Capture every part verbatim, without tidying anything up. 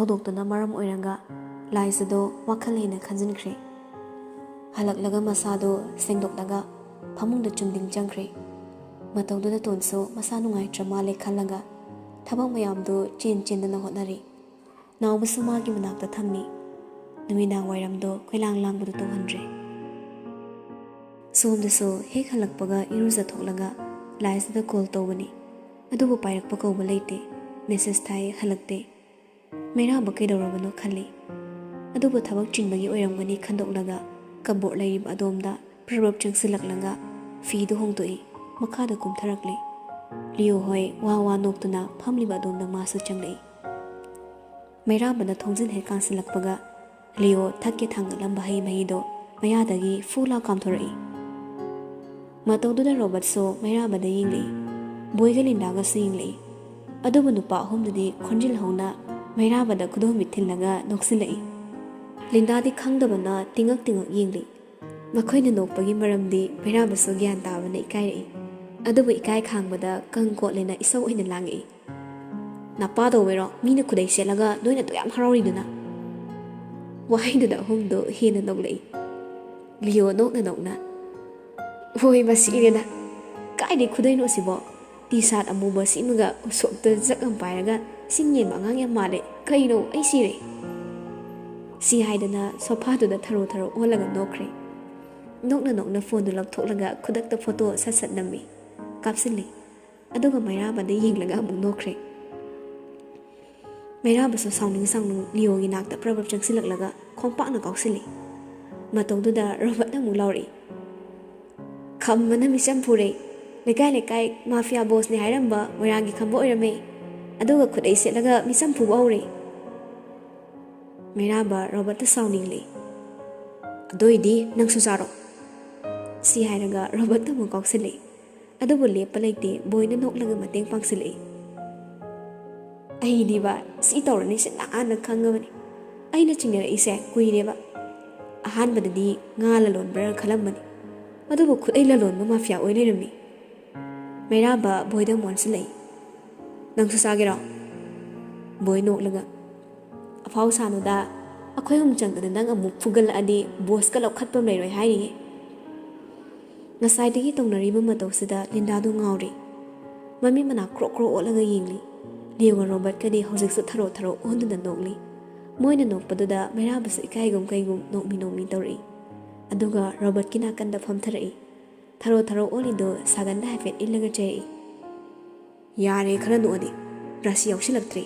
ꯍꯧꯗꯣꯛꯇꯨꯅ ꯃꯔꯝ ꯑꯣꯏꯔꯒ ꯂꯥꯏꯖꯗꯣ ꯋꯥꯈꯜ ꯍꯦꯟꯅ ꯈꯟꯖꯤꯟꯈ꯭ꯔꯦ꯫ ꯍꯜꯂꯛꯂꯒ ꯃꯁꯥꯗꯣ ꯁꯦꯡꯗꯣꯛꯂꯒ ꯐꯃꯨꯡꯗ ꯆꯨꯝꯗꯤꯡ ꯆꯪꯈ꯭ꯔꯦ꯫ ꯃꯇꯧꯗꯨꯗ ꯇꯣꯟꯁꯨ ꯃꯁꯥ ꯅꯨꯡꯉꯥꯏꯇ꯭ꯔ ꯃꯥꯜꯂꯦ ꯈꯜꯂꯒ ꯊꯕꯛ ꯃꯌꯥꯝꯗꯣ ꯆꯦꯟ ꯆꯦꯟꯗꯅ ꯍꯣꯠꯅꯔꯤ꯫ ꯅꯥꯎꯕꯁꯨ ꯃꯥꯒꯤ ꯃꯅꯥꯛꯇ ꯊꯝꯃꯤ꯫ ꯅꯨꯃꯤꯗꯥꯡ ꯋꯥꯏꯔꯝꯗꯣ ꯀꯣꯏꯂꯥꯡ ꯂꯥꯡꯕꯗꯨ ꯇꯧꯍꯟꯗ꯭ꯔꯦ꯫ ꯁꯣꯝꯗꯁꯨ ꯍꯦꯛ ꯍꯜꯂꯛꯄꯒ ꯏꯔꯨꯖꯊꯣꯛꯂꯒ ꯂꯥꯏꯁꯤꯗ ꯀꯣꯜ ꯇꯧꯕꯅꯤ꯫ ꯑꯗꯨꯕꯨ ꯄꯥꯏꯔꯛꯄ ꯀꯧꯕ ꯂꯩꯇꯦ꯫ ꯃꯦꯁꯦꯖ ꯊꯥꯏ, ꯍꯜꯂꯛꯇꯦ꯫ ꯃꯩꯔꯥꯕ ꯀꯩꯗꯧꯔꯕꯅꯣ ꯈꯜꯂꯤ꯫ ꯑꯗꯨꯕꯨ ꯊꯕꯛ ꯆꯤꯟꯕꯒꯤ ꯑꯣꯏꯔꯝꯒꯅꯤ ꯈꯟꯗꯣꯛꯂꯒ ꯀꯕꯣꯔꯗ ꯂꯩꯔꯤꯕ ꯑꯗꯣꯝꯗ ꯄ꯭ꯔꯞ ꯄ꯭ꯔꯞ ꯆꯪꯁꯤꯜꯂꯛꯂꯒ ꯐꯤꯗꯨ ꯍꯣꯡꯗꯣꯛꯏ꯫ ꯃꯈꯥꯗ ꯀꯨꯝꯊꯔꯛꯂꯤ꯫ ꯂꯤꯌꯣ ꯍꯣꯏ ꯋꯥ ꯋꯥ ꯅꯣꯛꯇꯨꯅ ꯐꯝꯂꯤꯕ ꯑꯗꯣꯝꯗ ꯃꯥꯁꯨ ꯆꯪꯂꯛꯏ꯫ ꯃꯩꯔꯥꯕꯅ ꯊꯣꯡꯖꯤꯟ ꯍꯦꯛ ꯀꯥꯟꯁꯤꯜꯂꯛꯄꯒ ꯂꯤꯌꯣ ꯊꯛꯀꯦ ꯊꯥꯡꯒꯠꯂꯝꯕ ꯍꯩ ꯃꯍꯤꯗꯣ ꯃꯌꯥꯗꯒꯤ ꯐꯨ ꯂꯥꯎ ꯀꯥꯝꯊꯣꯔꯛꯏ꯫ ꯃꯇꯧꯗꯨꯗ ꯔꯣꯕꯔꯠꯁꯨ ꯃꯩꯔꯥꯕꯗ ꯌꯦꯡꯂꯛꯏ꯫ ꯕꯣꯏꯒ ꯂꯤꯟꯗꯥꯒꯁꯨ ꯌꯦꯡꯂꯛꯏ꯫ ꯑꯗꯨꯕꯨ ꯅꯨꯄꯥ ꯑꯍꯨꯝꯗꯨꯗꯤ ꯈꯣꯟꯖꯤꯜ ꯍꯧꯅ ꯃꯩꯔꯥꯕꯗ ꯈꯨꯗꯣꯝꯕꯤ ꯊꯤꯜꯂꯒ ꯅꯣꯛꯁꯤꯜꯂꯛꯏ꯫ ꯂꯤꯟꯗꯥꯗꯤ ꯈꯪꯗꯕꯅ ꯇꯤꯉꯛ ꯇꯤꯉꯛ ꯌꯦꯡꯂꯤ꯫ ꯃꯈꯣꯏꯅ ꯅꯣꯛꯄꯒꯤ ꯃꯔꯝꯗꯤ ꯃꯩꯔꯥꯕꯁꯨ ꯒ꯭ꯌꯥꯟ ꯇꯥꯕꯅ ꯏꯀꯥꯏꯔꯛꯏ꯫ ꯑꯗꯨꯕꯨ ꯏꯀꯥꯏ ꯈꯥꯡꯕꯗ ꯀꯪ ꯀꯣꯠꯂꯦꯅ ꯏꯁꯧ ꯑꯣꯏꯅ ꯂꯥꯡꯉꯛꯏ꯫ "ꯅꯄꯥ ꯇꯧꯕꯩꯔꯣ ꯃꯤꯅ ꯈꯨꯗꯩ ꯁꯦꯠꯂꯒ ꯅꯣꯏꯅ ꯑꯗꯨ ꯌꯥꯝ ꯍꯔꯥꯎꯔꯤꯗꯨꯅ?" ꯋꯥꯍꯩꯗꯨꯗ ꯑꯍꯨꯝꯗꯨ ꯍꯦꯟꯅ ꯅꯣꯛꯂꯛꯏ꯫ ꯂꯤꯌꯣ ꯅꯣꯛꯅ ꯅꯣꯛꯅ, "ꯍꯣꯏ, ꯃꯁꯤ ꯏꯔꯦꯗ꯫ ꯀꯥꯏꯗꯩ ꯈꯨꯗꯩꯅꯣ ꯑꯁꯤꯕꯣ? ꯇꯤ ꯁꯥꯔꯠ ꯑꯃꯨꯕ ꯁꯤꯃꯒ ꯎꯁꯣꯞꯇ ꯖꯛ ꯑꯃ ꯄꯥꯏꯔꯒ ꯁꯤꯡ ꯌꯦꯟꯕ ꯑꯉꯥꯡ ꯌꯥꯝ ꯃꯥꯜꯂꯦ꯫ ꯀꯩꯅꯣ? ꯑꯩ ꯁꯤꯔꯦ!" ꯁꯤ ꯍꯥꯏꯗꯅ ꯁꯣꯐꯥꯗꯨꯗ ꯊꯔꯣ ꯊꯔꯣ ꯑꯣꯜꯂꯒ ꯅꯣꯛꯈ꯭ꯔꯦ꯫ ꯅꯣꯛꯅ ꯅꯣꯛꯅ ꯐꯣꯟꯗꯨ ꯂꯧꯊꯣꯛꯂꯒ ꯈꯨꯗꯛꯇ ꯐꯣꯇꯣ ꯁꯠ ꯁꯠ ꯅꯝꯃꯤ꯫ ꯀꯥꯞꯁꯤꯜꯂꯤ꯫ ꯑꯗꯨꯒ ꯃꯩꯔꯥꯕꯗ ꯌꯦꯡꯂꯒ ꯑꯃꯨꯛ ꯅꯣꯛꯈ꯭ꯔꯦ꯫ ꯃꯩꯔꯥꯕꯁꯨ ꯁꯥꯎꯅꯤꯡ ꯁꯥꯎꯅꯤꯡ ꯂꯤꯌꯣꯒꯤ ꯅꯥꯛꯇ ꯄ꯭ꯔꯞ ꯄ꯭ꯔꯞ ꯆꯪꯁꯤꯜꯂꯛꯂꯒ ꯈꯣꯡꯄꯥꯛꯅ ꯀꯥꯎꯁꯤꯜꯂꯤ꯫ ꯃꯇꯧꯗꯨꯗ ꯔꯣꯕꯔꯠꯅ ꯑꯃꯨꯛ ꯂꯥꯎꯔꯛꯏ, "ꯈꯝꯕꯅ ꯃꯤꯆꯝ ꯐꯨꯔꯦ꯫ ꯂꯩꯀꯥꯏ ꯂꯩꯀꯥꯏ ꯃꯥꯐꯤꯌꯥ ꯕꯣꯁꯅꯦ ꯍꯥꯏꯔꯝꯕ ꯃꯣꯏꯔꯥꯡꯒꯤ ꯈꯝꯕ ꯑꯣꯏꯔꯝꯃꯦ꯫ ꯑꯗꯨꯒ ꯈꯨꯗꯩ ꯁꯦꯠꯂꯒ ꯃꯤꯆꯝ ꯐꯨꯕ ꯍꯧꯔꯦ꯫" ꯃꯩꯔꯥꯕ ꯔꯣꯕꯔꯠꯇ ꯁꯥꯎꯅꯤꯡꯂꯤ꯫ "ꯑꯗꯨꯏꯗꯤ ꯅꯪꯁꯨ ꯆꯥꯔꯣ꯫" ꯁꯤ ꯍꯥꯏꯔꯒ ꯔꯣꯕꯔꯠꯇ ꯑꯃꯨꯛ ꯀꯥꯎꯁꯤꯜꯂꯤ꯫ ꯑꯗꯨꯕꯨ ꯂꯦꯞꯄ ꯂꯩꯇꯦ, ꯕꯣꯏꯅ ꯅꯣꯛꯂꯒ ꯃꯇꯦꯡ ꯄꯥꯡꯁꯤꯜꯂꯛꯏ꯫ "ꯑꯩꯗꯤꯕ ꯁꯤ ꯇꯧꯔꯅꯤ ꯁꯤ ꯅꯍꯥꯟꯅ ꯈꯪꯉꯕꯅꯤ꯫ ꯑꯩꯅ ꯆꯤꯡꯅꯔꯛꯏꯁꯦ ꯀꯨꯏꯔꯦꯕ꯫ ꯑꯍꯥꯟꯕꯗꯗꯤ ꯉꯥ ꯂꯂꯣꯟꯕ꯭ꯔꯥ ꯈꯜꯂꯝꯕꯅꯤ꯫ ꯑꯗꯨꯕꯨ ꯈꯨꯗꯩ ꯂꯂꯣꯟꯕ ꯃꯥꯐꯤꯌꯥ ꯑꯣꯏ ꯂꯩꯔꯝꯃꯤ꯫" ꯃꯩꯔꯥꯕ ꯕꯣꯏꯗ ꯑꯃꯨꯛ ꯑꯣꯟꯁꯤꯜꯂꯛꯏ꯫ "ꯅꯪꯁꯨ ꯆꯥꯒꯦꯔꯣ?" ꯕꯣꯏ ꯅꯣꯛꯂꯒ, "ꯑꯐꯥꯎ ꯁꯥꯅꯨꯗ, ꯑꯩꯈꯣꯏ ꯑꯍꯨꯝ ꯆꯪꯗꯅ ꯅꯪ ꯑꯃꯨꯛ ꯐꯨꯒꯠꯂꯛꯑꯗꯤ ꯕꯣꯁꯀ ꯂꯧꯈꯠꯄ ꯑꯃ ꯂꯩꯔꯣꯏ ꯍꯥꯏꯔꯤꯌꯦ"꯫ ꯉꯁꯥꯏꯗꯒꯤ ꯇꯧꯅꯔꯤꯕ ꯃꯇꯧꯁꯤꯗ ꯂꯤꯟꯗꯥꯗꯨ ꯉꯥꯎꯔꯤ꯫ ꯃꯃꯤꯠ ꯃꯅꯥ ꯀ꯭ꯔꯣꯛ ꯀ꯭ꯔꯣꯛ ꯑꯣꯠꯂꯒ ꯌꯦꯡꯂꯤ꯫ ꯂꯤꯌꯣꯒ ꯔꯣꯕꯔꯠꯀꯗꯤ ꯍꯧꯖꯤꯛꯁꯨ ꯊꯔꯣ ꯊꯔꯣ ꯑꯣꯟꯗꯨꯅ ꯅꯣꯛꯂꯤ꯫ ꯃꯣꯏꯅ ꯅꯣꯛꯄꯗꯨꯗ ꯃꯩꯔꯥꯕꯁꯨ ꯏꯀꯥꯏꯒꯨꯝ ꯀꯩꯒꯨꯝ ꯅꯣꯛꯃꯤ ꯅꯣꯛꯃꯤ ꯇꯧꯔꯛꯏ꯫ ꯑꯗꯨꯒ ꯔꯣꯕꯔꯠꯀꯤ ꯅꯥꯀꯟꯗ ꯐꯝꯊꯔꯛꯏ꯫ ꯊꯔꯣ ꯊꯔꯣ ꯑꯣꯜꯂꯤꯗꯨ ꯁꯥꯒꯟꯗ ꯍꯥꯏꯐꯦꯠ ꯏꯜꯂꯒ ꯆꯩꯔꯛꯏ꯫ "ꯌꯥꯔꯦ, ꯈꯔ ꯅꯣꯛꯑꯗꯤ꯫ ꯔꯥꯁꯤ ꯌꯥꯎꯁꯤꯜꯂꯛꯇ꯭ꯔꯦ"꯫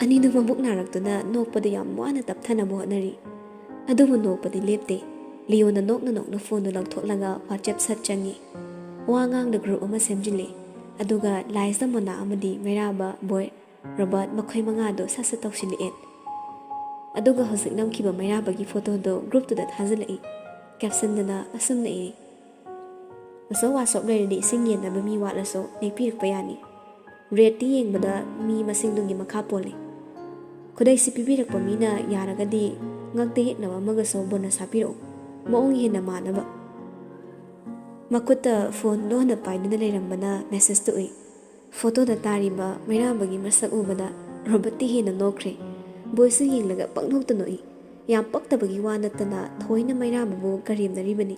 ꯑꯅꯤꯗꯨ ꯃꯕꯨꯛ ꯅꯥꯔꯛꯇꯨꯅ ꯅꯣꯛꯄꯗ ꯌꯥꯝ ꯋꯥꯅ ꯇꯞꯊꯅꯕ ꯍꯣꯠꯅꯔꯤ꯫ ꯑꯗꯨꯕꯨ ꯅꯣꯛꯄꯗꯤ ꯂꯦꯞꯇꯦ꯫ ꯂꯤꯌꯣꯅ ꯅꯣꯛꯅ ꯅꯣꯛꯅ ꯐꯣꯟꯗꯨ ꯂꯧꯊꯣꯛꯂꯒ WhatsApp ꯁꯠ ꯆꯪꯉꯤ꯫ ꯋꯥ ꯉꯥꯡꯗ group ꯑꯃ ꯁꯦꯝꯖꯤꯜꯂꯤ꯫ ꯑꯗꯨꯒ ꯂꯥꯏꯁꯇ ꯃꯣꯅꯥ ꯑꯃꯗꯤ ꯃꯩꯔꯥꯕ, ꯕꯣꯏ, ꯔꯣꯕꯥꯔꯠ ꯃꯈꯣꯏ ꯃꯉꯥꯗꯣ ꯁꯠ ꯁꯠ ꯇꯧꯁꯤꯜꯂꯛꯑꯦ꯫ ꯑꯗꯨꯒ ꯍꯧꯖꯤꯛ ꯅꯝꯈꯤꯕ ꯃꯩꯔꯥꯕꯒꯤ ꯐꯣꯇꯣꯗꯣ groupꯇꯨꯗ ꯊꯥꯖꯤꯜꯂꯛꯏ꯫ Captionꯗꯅ ꯑꯁꯨꯝꯅ ꯏꯔꯤ: "ꯑꯆꯧ ꯑꯁꯣꯛ ꯂꯩꯔꯗꯤ ꯏꯁꯤꯡ ꯌꯦꯟꯅꯕ ꯃꯤ ꯋꯥꯠꯂꯁꯨ ꯅꯦꯛꯄꯤꯔꯛꯄ ꯌꯥꯅꯤ꯫ Rateꯇꯤ ꯌꯦꯡꯕꯗ ꯃꯤ ꯃꯁꯤꯡꯗꯨꯒꯤ ꯃꯈꯥ ꯄꯣꯜꯂꯤ꯫ ꯈꯨꯗꯩꯁꯤ ꯄꯤꯕꯤꯔꯛꯄ ꯃꯤꯅ ꯌꯥꯔꯒꯗꯤ ꯉꯛꯇ ꯌꯦꯛꯅꯕ ꯑꯃꯒꯁꯨ bonus ꯍꯥꯞꯄꯤꯔꯛꯎ, ꯃꯑꯣꯡ ꯍꯦꯟꯅ ꯃꯥꯟꯅꯕ"꯫ ꯃꯈꯨꯠꯇ ꯐꯣꯟ ꯂꯣꯟꯅ ꯄꯥꯏꯗꯨꯅ ꯂꯩꯔꯝꯕꯅ messageꯇꯨ ꯎꯏ꯫ ꯐꯣꯇꯣꯗ ꯇꯥꯔꯤꯕ ꯃꯩꯔꯥꯕꯒꯤ ꯃꯁꯛ ꯎꯕꯗ ꯔꯣꯕꯔꯠꯇꯤ ꯍꯦꯟꯅ ꯅꯣꯛꯈ꯭ꯔꯦ꯫ ꯕꯣꯏꯁꯨ ꯌꯦꯡꯂꯒ ꯄꯪꯅꯣꯛꯇ ꯅꯣꯛꯏ꯫ ꯌꯥꯝ ꯄꯛꯇꯕꯒꯤ ꯋꯥ ꯅꯠꯇꯅ ꯊꯑꯣꯏꯅ ꯃꯩꯔꯥꯕꯕꯨ ꯀꯔꯦꯝꯅꯔꯤꯕꯅꯤ꯫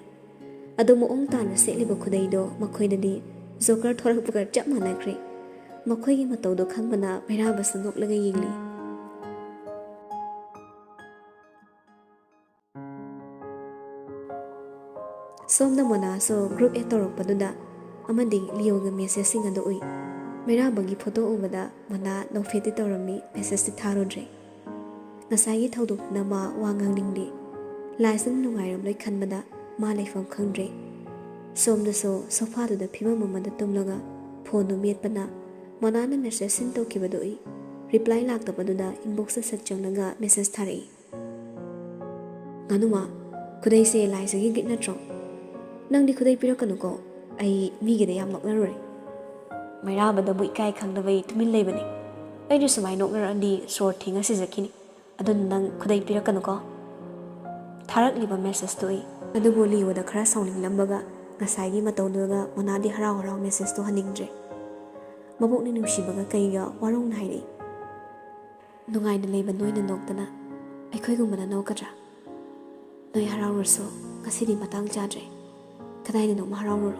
ꯑꯗꯣ ꯃꯑꯣꯡ ꯇꯥꯅ ꯁꯦꯠꯂꯤꯕ ꯈꯨꯗꯩꯗꯣ ꯃꯈꯣꯏꯗꯗꯤ ꯖꯣꯀꯔ ꯊꯣꯔꯛꯄꯒ ꯆꯞ ꯃꯥꯟꯅꯈ꯭ꯔꯦ꯫ ꯃꯈꯣꯏꯒꯤ ꯃꯇꯧꯗꯣ ꯈꯪꯕꯅ ꯃꯩꯔꯥꯕꯁꯨ ꯅꯣꯛꯂꯒ ꯌꯦꯡꯂꯤ꯫ ꯁꯣꯝꯗ ꯃꯣꯅꯥꯁꯨ group add ꯇꯧꯔꯛꯄꯗꯨꯗ ꯑꯃꯗꯤ ꯂꯤꯌꯣꯒꯤ messageꯁꯤꯡ ꯑꯗꯨ ꯎꯏ꯫ ꯃꯩꯔꯥꯕꯒꯤ ꯐꯣꯇꯣ ꯎꯕꯗ ꯃꯣꯅꯥ ꯅꯣꯛꯐꯦꯠꯇꯤ ꯇꯧꯔꯝꯃꯤ, messageꯇꯤ ꯊꯥꯔꯨꯗ꯭ꯔꯦ꯫ ꯉꯁꯥꯏꯒꯤ ꯊꯧꯗꯣꯛꯇꯨꯅ ꯃꯥ ꯋꯥ ꯉꯥꯡꯅꯤꯡꯗꯦ꯫ ꯂꯥꯏꯁꯅ ꯅꯨꯡꯉꯥꯏꯔꯝꯂꯣꯏ ꯈꯟꯕꯗ ꯃꯥ ꯂꯩꯐꯝ ꯈꯪꯗ꯭ꯔꯦ꯫ ꯁꯣꯝꯗꯁꯨ sofaꯗꯨꯗ ꯐꯤꯕꯝ ꯑꯃꯗ ꯇꯨꯝꯂꯒ ꯐꯣꯟꯗꯨ ꯃꯦꯠꯄꯅ ꯃꯣꯅꯥꯅ message send ꯇꯧꯈꯤꯕꯗꯨ ꯎꯏ꯫ Reply ꯂꯥꯛꯇꯕꯗꯨꯗ inboxꯇ ꯁꯠ ꯆꯪꯂꯒ message ꯊꯥꯔꯛꯏ꯫ "ꯉꯥꯅꯨꯃ, ꯈꯨꯗꯩꯁꯦ ꯂꯥꯏꯁꯤꯒꯤ gift ꯅꯠꯇ꯭ꯔꯣ? ꯅꯪꯗꯤ ꯈꯨꯗꯩ ꯄꯤꯔꯛꯀꯅꯨꯀꯣ, ꯑꯩ ꯃꯤꯒꯤꯗ ꯌꯥꯝ ꯅꯣꯛꯅꯔꯨꯔꯦ"꯫ ꯃꯩꯔꯥꯕꯗꯕꯨ ꯏꯀꯥꯏ ꯈꯪꯗꯕꯩ ꯇꯨꯃꯤꯟ ꯂꯩꯕꯅꯤ꯫ "ꯑꯩꯅ ꯁꯨꯃꯥꯏ ꯅꯣꯛꯅꯔꯛꯑꯗꯤ ꯁꯣꯔ ꯊꯤꯡꯉ ꯁꯤꯖꯈꯤꯅꯤ꯫ ꯑꯗꯨꯅ ꯅꯪ ꯈꯨꯗꯩ ꯄꯤꯔꯛꯀꯅꯨꯀꯣ"꯫ ꯊꯥꯔꯛꯂꯤꯕ messageꯇꯨ ꯎꯏ꯫ ꯑꯗꯨꯕꯨ ꯂꯤꯌꯣꯗ ꯈꯔ ꯁꯥꯎꯅꯤꯡꯂꯝꯕꯒ ꯉꯁꯥꯏꯒꯤ ꯃꯇꯧꯗꯨꯒ ꯃꯣꯅꯥꯗꯤ ꯍꯔꯥꯎ ꯍꯔꯥꯎ messageꯇꯨ ꯍꯟꯅꯤꯡꯗ꯭ꯔꯦ꯫ ꯃꯕꯨꯛꯅꯤꯡ ꯅꯨꯡꯁꯤꯕꯒ ꯀꯩꯒ ꯋꯥꯔꯧꯅ ꯍꯥꯏꯔꯛꯏ꯫ ꯅꯨꯡꯉꯥꯏꯅ ꯂꯩꯕ ꯅꯣꯏꯅ ꯅꯣꯛꯇꯅ ꯑꯩꯈꯣꯏꯒꯨꯝꯕꯅ ꯅꯣꯛꯀꯗ꯭ꯔꯥ? ꯅꯣꯏ ꯍꯔꯥꯎꯔꯁꯨ ꯉꯁꯤꯗꯤ ꯃꯇꯥꯡ ꯆꯥꯗ꯭ꯔꯦ꯫ ꯀꯗꯥꯏꯗꯅꯣꯃ ꯍꯔꯥꯎꯔꯨꯔꯣ꯫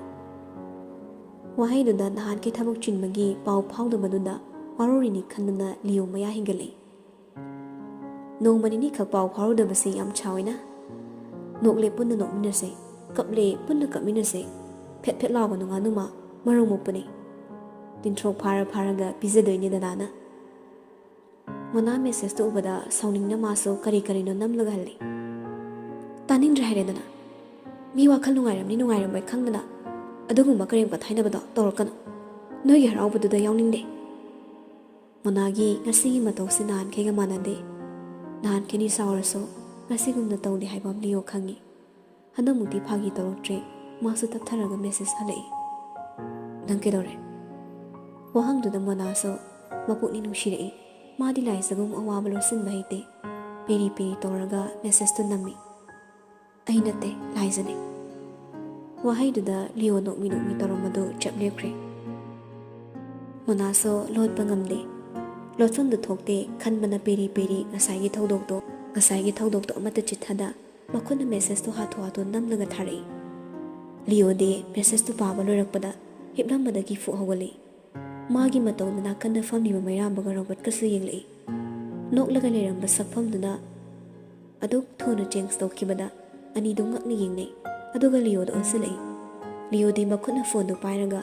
ꯋꯥꯍꯩꯗꯨꯗ ꯅꯍꯥꯟꯈꯩ ꯊꯕꯛ ꯆꯤꯟꯕꯒꯤ ꯄꯥꯎ ꯐꯥꯎꯗꯕꯗꯨꯗ ꯋꯥꯔꯧꯔꯤꯅꯤ ꯈꯟꯗꯨꯅ ꯂꯤꯌꯣ ꯃꯌꯥ ꯍꯤꯒꯠꯂꯛꯏ꯫ ꯅꯣꯡꯃ ꯅꯤꯅꯤꯈꯛ ꯄꯥꯎ ꯐꯥꯎꯔꯨꯗꯕꯁꯤ ꯌꯥꯝ ꯁꯥꯎꯏꯅ꯫ ꯅꯣꯛꯂꯦ ꯄꯨꯟꯅ ꯅꯣꯛꯃꯤꯟꯅꯁꯦ, ꯀꯞꯂꯦ ꯄꯨꯟꯅ ꯀꯞꯃꯤꯟꯅꯁꯦ꯫ ꯐꯦꯠ ꯐꯦꯠ ꯂꯥꯎꯒꯅꯨ ꯉꯥꯅꯨꯃ, ꯃꯔꯨꯝ ꯃꯨꯛꯄꯅꯦ꯫ ꯇꯤꯟꯊ꯭ꯔꯣꯛ ꯐꯥꯔ ꯐꯥꯔꯒ ꯄꯤꯖꯗꯣꯏꯅꯦ ꯗꯗꯥꯅ꯫ ꯃꯣꯅꯥ ꯃꯦꯁꯦꯖꯇꯨ ꯎꯕꯗ ꯁꯥꯎꯅꯤꯡꯅ ꯃꯥꯁꯨ ꯀꯔꯤ ꯀꯔꯤꯅꯣ ꯅꯝꯂꯒ ꯍꯜꯂꯤ꯫ ꯇꯥꯅꯤꯡꯗ꯭ꯔꯦ ꯍꯥꯏꯔꯦꯗꯅ꯫ ꯃꯤ ꯋꯥꯈꯜ ꯅꯨꯡꯉꯥꯏꯔꯝꯅꯤ ꯅꯨꯡꯉꯥꯏꯔꯝꯃꯣꯏ ꯈꯪꯗꯅ ꯑꯗꯨꯒꯨꯝꯕ ꯀꯔꯦꯝ ꯀꯊꯥꯏꯅꯕꯗꯣ ꯇꯧꯔꯛꯀꯅꯨ꯫ ꯅꯣꯏꯒꯤ ꯍꯔꯥꯎꯕꯗꯨꯗ ꯌꯥꯎꯅꯤꯡꯗꯦ꯫ ꯃꯣꯅꯥꯒꯤ ꯉꯁꯤꯒꯤ ꯃꯇꯧꯁꯤ ꯅꯍꯥꯟꯈꯩꯒ ꯃꯥꯟꯅꯗꯦ꯫ ꯅꯍꯥꯟꯈꯩꯗꯤ ꯁꯥꯎꯔꯁꯨ ꯉꯁꯤꯒꯨꯝꯅ ꯇꯧꯗꯦ ꯍꯥꯏꯕ ꯑꯃ ꯂꯤꯌꯣ ꯈꯪꯉꯤ꯫ ꯍꯟꯗꯛꯃꯨꯛꯇꯤ ꯐꯥꯒꯤ ꯇꯧꯔꯛꯇ꯭ꯔꯦ꯫ ꯃꯥꯁꯨ ꯇꯞꯊꯔꯒ ꯃꯦꯁꯦꯖ ꯍꯜꯂꯛꯏ꯫ "ꯅꯪ ꯀꯩꯗꯧꯔꯦ?" ꯋꯥꯍꯪꯗꯨꯗ ꯃꯣꯅꯥꯁꯨ ꯃꯄꯨꯛꯅꯤꯡ ꯅꯨꯡꯁꯤꯔꯛꯏ꯫ ꯃꯥꯗꯤ ꯂꯥꯏꯖꯒꯨꯝ ꯑꯋꯥꯕ ꯂꯣꯠꯁꯤꯟꯕ ꯍꯩꯇꯦ꯫ ꯄꯦꯔꯤ ꯄꯦꯔꯤ ꯇꯧꯔꯒ ꯃꯦꯁꯦꯖꯇꯨ ꯅꯝꯃꯤ꯫ "ꯑꯩ ꯅꯠꯇꯦ, ꯂꯥꯏꯖꯅꯦ꯫" ꯋꯥꯍꯩꯗꯨꯗ ꯂꯤꯌꯣ ꯅꯣꯛꯃꯤ ꯅꯣꯛꯃꯤ ꯇꯧꯔꯝꯕꯗꯨ ꯆꯞ ꯂꯦꯞꯈ꯭ꯔꯦ꯫ ꯃꯣꯅꯥꯁꯨ ꯂꯣꯠꯄ ꯉꯝꯗꯦ꯫ ꯂꯣꯠꯐꯝꯗꯨ ꯊꯣꯛꯇꯦ꯫ ꯈꯟꯕꯅ ꯄꯦꯔꯤ ꯄꯦꯔꯤ ꯉꯁꯥꯏꯒꯤ ꯊꯧꯗꯣꯛꯇꯣ, ꯉꯁꯥꯏꯒꯤ ꯊꯧꯗꯣꯛꯇꯣ ꯑꯃꯠꯇ ꯆꯤꯠꯊꯗ ꯃꯈꯨꯠꯅ ꯃꯦꯁꯦꯖꯇꯨ ꯍꯥꯊꯨ ꯍꯥꯊꯨ ꯅꯝꯂꯒ ꯊꯥꯔꯛꯏ꯫ ꯂꯤꯌꯣꯗꯤ ꯃꯦꯁꯦꯖꯇꯨ ꯄꯥꯕ ꯂꯣꯏꯔꯛꯄꯗ ꯍꯤꯞꯂꯝꯕꯗꯒꯤ ꯐꯨꯛ ꯍꯧꯒꯠꯂꯛꯏ꯫ ꯃꯥꯒꯤ ꯃꯇꯧꯗ ꯅꯥꯀꯟꯗ ꯐꯝꯂꯤꯕ ꯃꯩꯔꯥꯕꯒ ꯔꯣꯕꯔꯠꯀꯁꯨ ꯌꯦꯡꯂꯛꯏ꯫ ꯅꯣꯛꯂꯒ ꯂꯩꯔꯝꯕ ꯁꯛꯐꯝꯗꯨꯅ ꯑꯗꯨꯛ ꯊꯨꯅ ꯆꯦꯟꯖ ꯇꯧꯈꯤꯕꯗ ꯑꯅꯤꯗꯨ ꯉꯛꯅ ꯌꯦꯡꯅꯩ꯫ ꯑꯗꯨꯒ ꯂꯤꯌꯣꯗ ꯑꯣꯟꯁꯤꯜꯂꯛꯏ꯫ ꯂꯤꯌꯣꯗꯤ ꯃꯈꯨꯠꯅ ꯐꯣꯟꯗꯨ ꯄꯥꯏꯔꯒ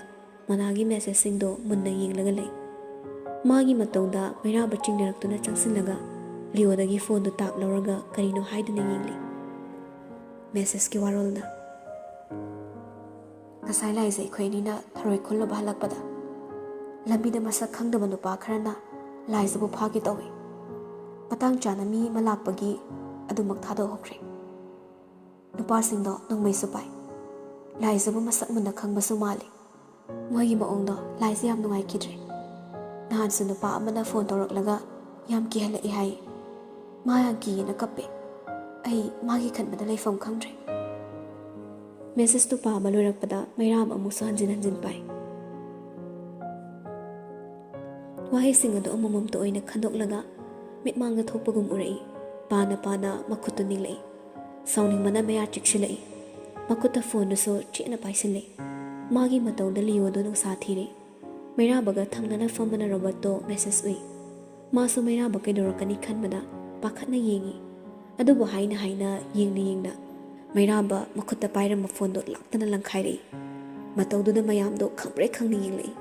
ꯃꯣꯅꯥꯒꯤ ꯃꯦꯁꯦꯖꯁꯤꯡꯗꯣ ꯃꯨꯟꯅ ꯌꯦꯡꯂꯒ ꯂꯩ꯫ ꯃꯥꯒꯤ ꯃꯇꯧꯗ ꯃꯩꯔꯥꯕ ꯆꯤꯡꯅꯔꯛꯇꯨꯅ ꯆꯪꯁꯤꯜꯂꯒ ꯂꯤꯌꯣꯗꯒꯤ ꯐꯣꯟꯗꯨ ꯇꯥꯞ ꯂꯧꯔꯒ ꯀꯔꯤꯅꯣ ꯍꯥꯏꯗꯨꯅ ꯌꯦꯡꯂꯤ꯫ ꯃꯦꯁꯦꯖꯀꯤ ꯋꯥꯔꯣꯜꯅ: "ꯉꯁꯥꯏ ꯂꯥꯏꯖ ꯑꯩꯈꯣꯏ ꯑꯅꯤꯅ ꯊꯔꯣꯏ ꯈꯨꯜꯂꯨꯕ ꯍꯜꯂꯛꯄꯗ ꯂꯝꯕꯤꯗ ꯃꯁꯛ ꯈꯪꯗꯕ ꯅꯨꯄꯥ ꯈꯔꯅ ꯂꯥꯏꯖꯕꯨ ꯐꯥꯒꯦ ꯇꯧꯏ꯫ ꯃꯇꯥꯡ ꯆꯥꯅ ꯃꯤ ꯑꯃ ꯂꯥꯛꯄꯒꯤ ꯑꯗꯨꯃꯛ ꯊꯥꯗꯣꯛꯍꯧꯈ꯭ꯔꯦ꯫ ꯅꯨꯄꯥꯁꯤꯡꯗꯣ ꯅꯣꯡꯃꯩꯁꯨ ꯄꯥꯏ꯫ ꯂꯥꯏꯖꯕꯨ ꯃꯁꯛ ꯃꯨꯟꯅ ꯈꯪꯕꯁꯨ ꯃꯥꯜꯂꯤ꯫ ꯃꯣꯏꯒꯤ ꯃꯑꯣꯡꯗꯣ ꯂꯥꯏꯖ ꯌꯥꯝ ꯅꯨꯡꯉꯥꯏꯈꯤꯗ꯭ꯔꯦ꯫ ꯅꯍꯥꯟꯁꯨ ꯅꯨꯄꯥ ꯑꯃꯅ ꯐꯣꯟ ꯇꯧꯔꯛꯂꯒ ꯌꯥꯝ ꯀꯤꯍꯜꯂꯛꯏ ꯍꯥꯏ꯫ ꯃꯥ ꯌꯥꯝ ꯀꯤꯌꯦꯅ ꯀꯞꯄꯦ꯫ ꯑꯩ ꯃꯥꯒꯤ ꯈꯟꯕꯗ ꯂꯩꯐꯝ ꯈꯪꯗ꯭ꯔꯦ꯫" ꯃꯦꯁꯦꯖꯇꯨ ꯄꯥꯕ ꯂꯣꯏꯔꯛꯄꯗ ꯃꯩꯔꯥꯕ ꯑꯃꯨꯛꯁꯨ ꯍꯟꯖꯤꯟ ꯍꯟꯖꯤꯟ ꯄꯥꯏ꯫ ꯋꯥꯍꯩꯁꯤꯡ ꯑꯗꯨ ꯑꯃꯃꯝꯇ ꯑꯣꯏꯅ ꯈꯟꯗꯣꯛꯂꯒ ꯃꯤꯠꯃꯥꯡꯗ ꯊꯣꯛꯄꯒꯨꯝ ꯎꯔꯛꯏ꯫ ꯄꯥꯅ ꯄꯥꯅ ꯃꯈꯨꯠꯇꯨ ꯅꯤꯛꯂꯛꯏ꯫ ꯁꯥꯎꯅꯤꯡꯕꯅ ꯃꯌꯥ ꯆꯤꯛꯁꯤꯜꯂꯛꯏ꯫ ꯃꯈꯨꯠꯇ ꯐꯣꯟꯗꯨꯁꯨ ꯆꯦꯠꯅ ꯄꯥꯏꯁꯤꯜꯂꯛꯏ꯫ ꯃꯥꯒꯤ ꯃꯇꯧꯗ ꯂꯤꯌꯣꯗꯨ ꯅꯨꯡꯁꯥ ꯊꯤꯔꯤ꯫ ꯃꯩꯔꯥꯕꯒ ꯊꯪꯅꯅ ꯐꯝꯕꯅ ꯔꯣꯕꯔꯠꯇꯣ ꯃꯦꯁꯦꯖ ꯎꯏ꯫ ꯃꯥꯁꯨ ꯃꯩꯔꯥꯕ ꯀꯩꯗꯧꯔꯛꯀꯅꯤ ꯈꯟꯕꯗ ꯄꯥꯈꯠꯅ ꯌꯦꯡꯏ꯫ ꯑꯗꯨꯕꯨ ꯍꯥꯏꯅ ꯍꯥꯏꯅ, ꯌꯦꯡꯅ ꯌꯦꯡꯅ ꯃꯩꯔꯥꯕ ꯃꯈꯨꯠꯇ ꯄꯥꯏꯔꯝꯕ ꯐꯣꯟꯗꯣ ꯂꯥꯛꯇꯅ ꯂꯪꯈꯥꯏꯔꯛꯏ꯫ ꯃꯇꯧꯗꯨꯗ ꯃꯌꯥꯝꯗꯣ ꯈꯪꯄ꯭ꯔꯦꯛ ꯈꯪꯅ ꯌꯦꯡꯂꯛꯏ꯫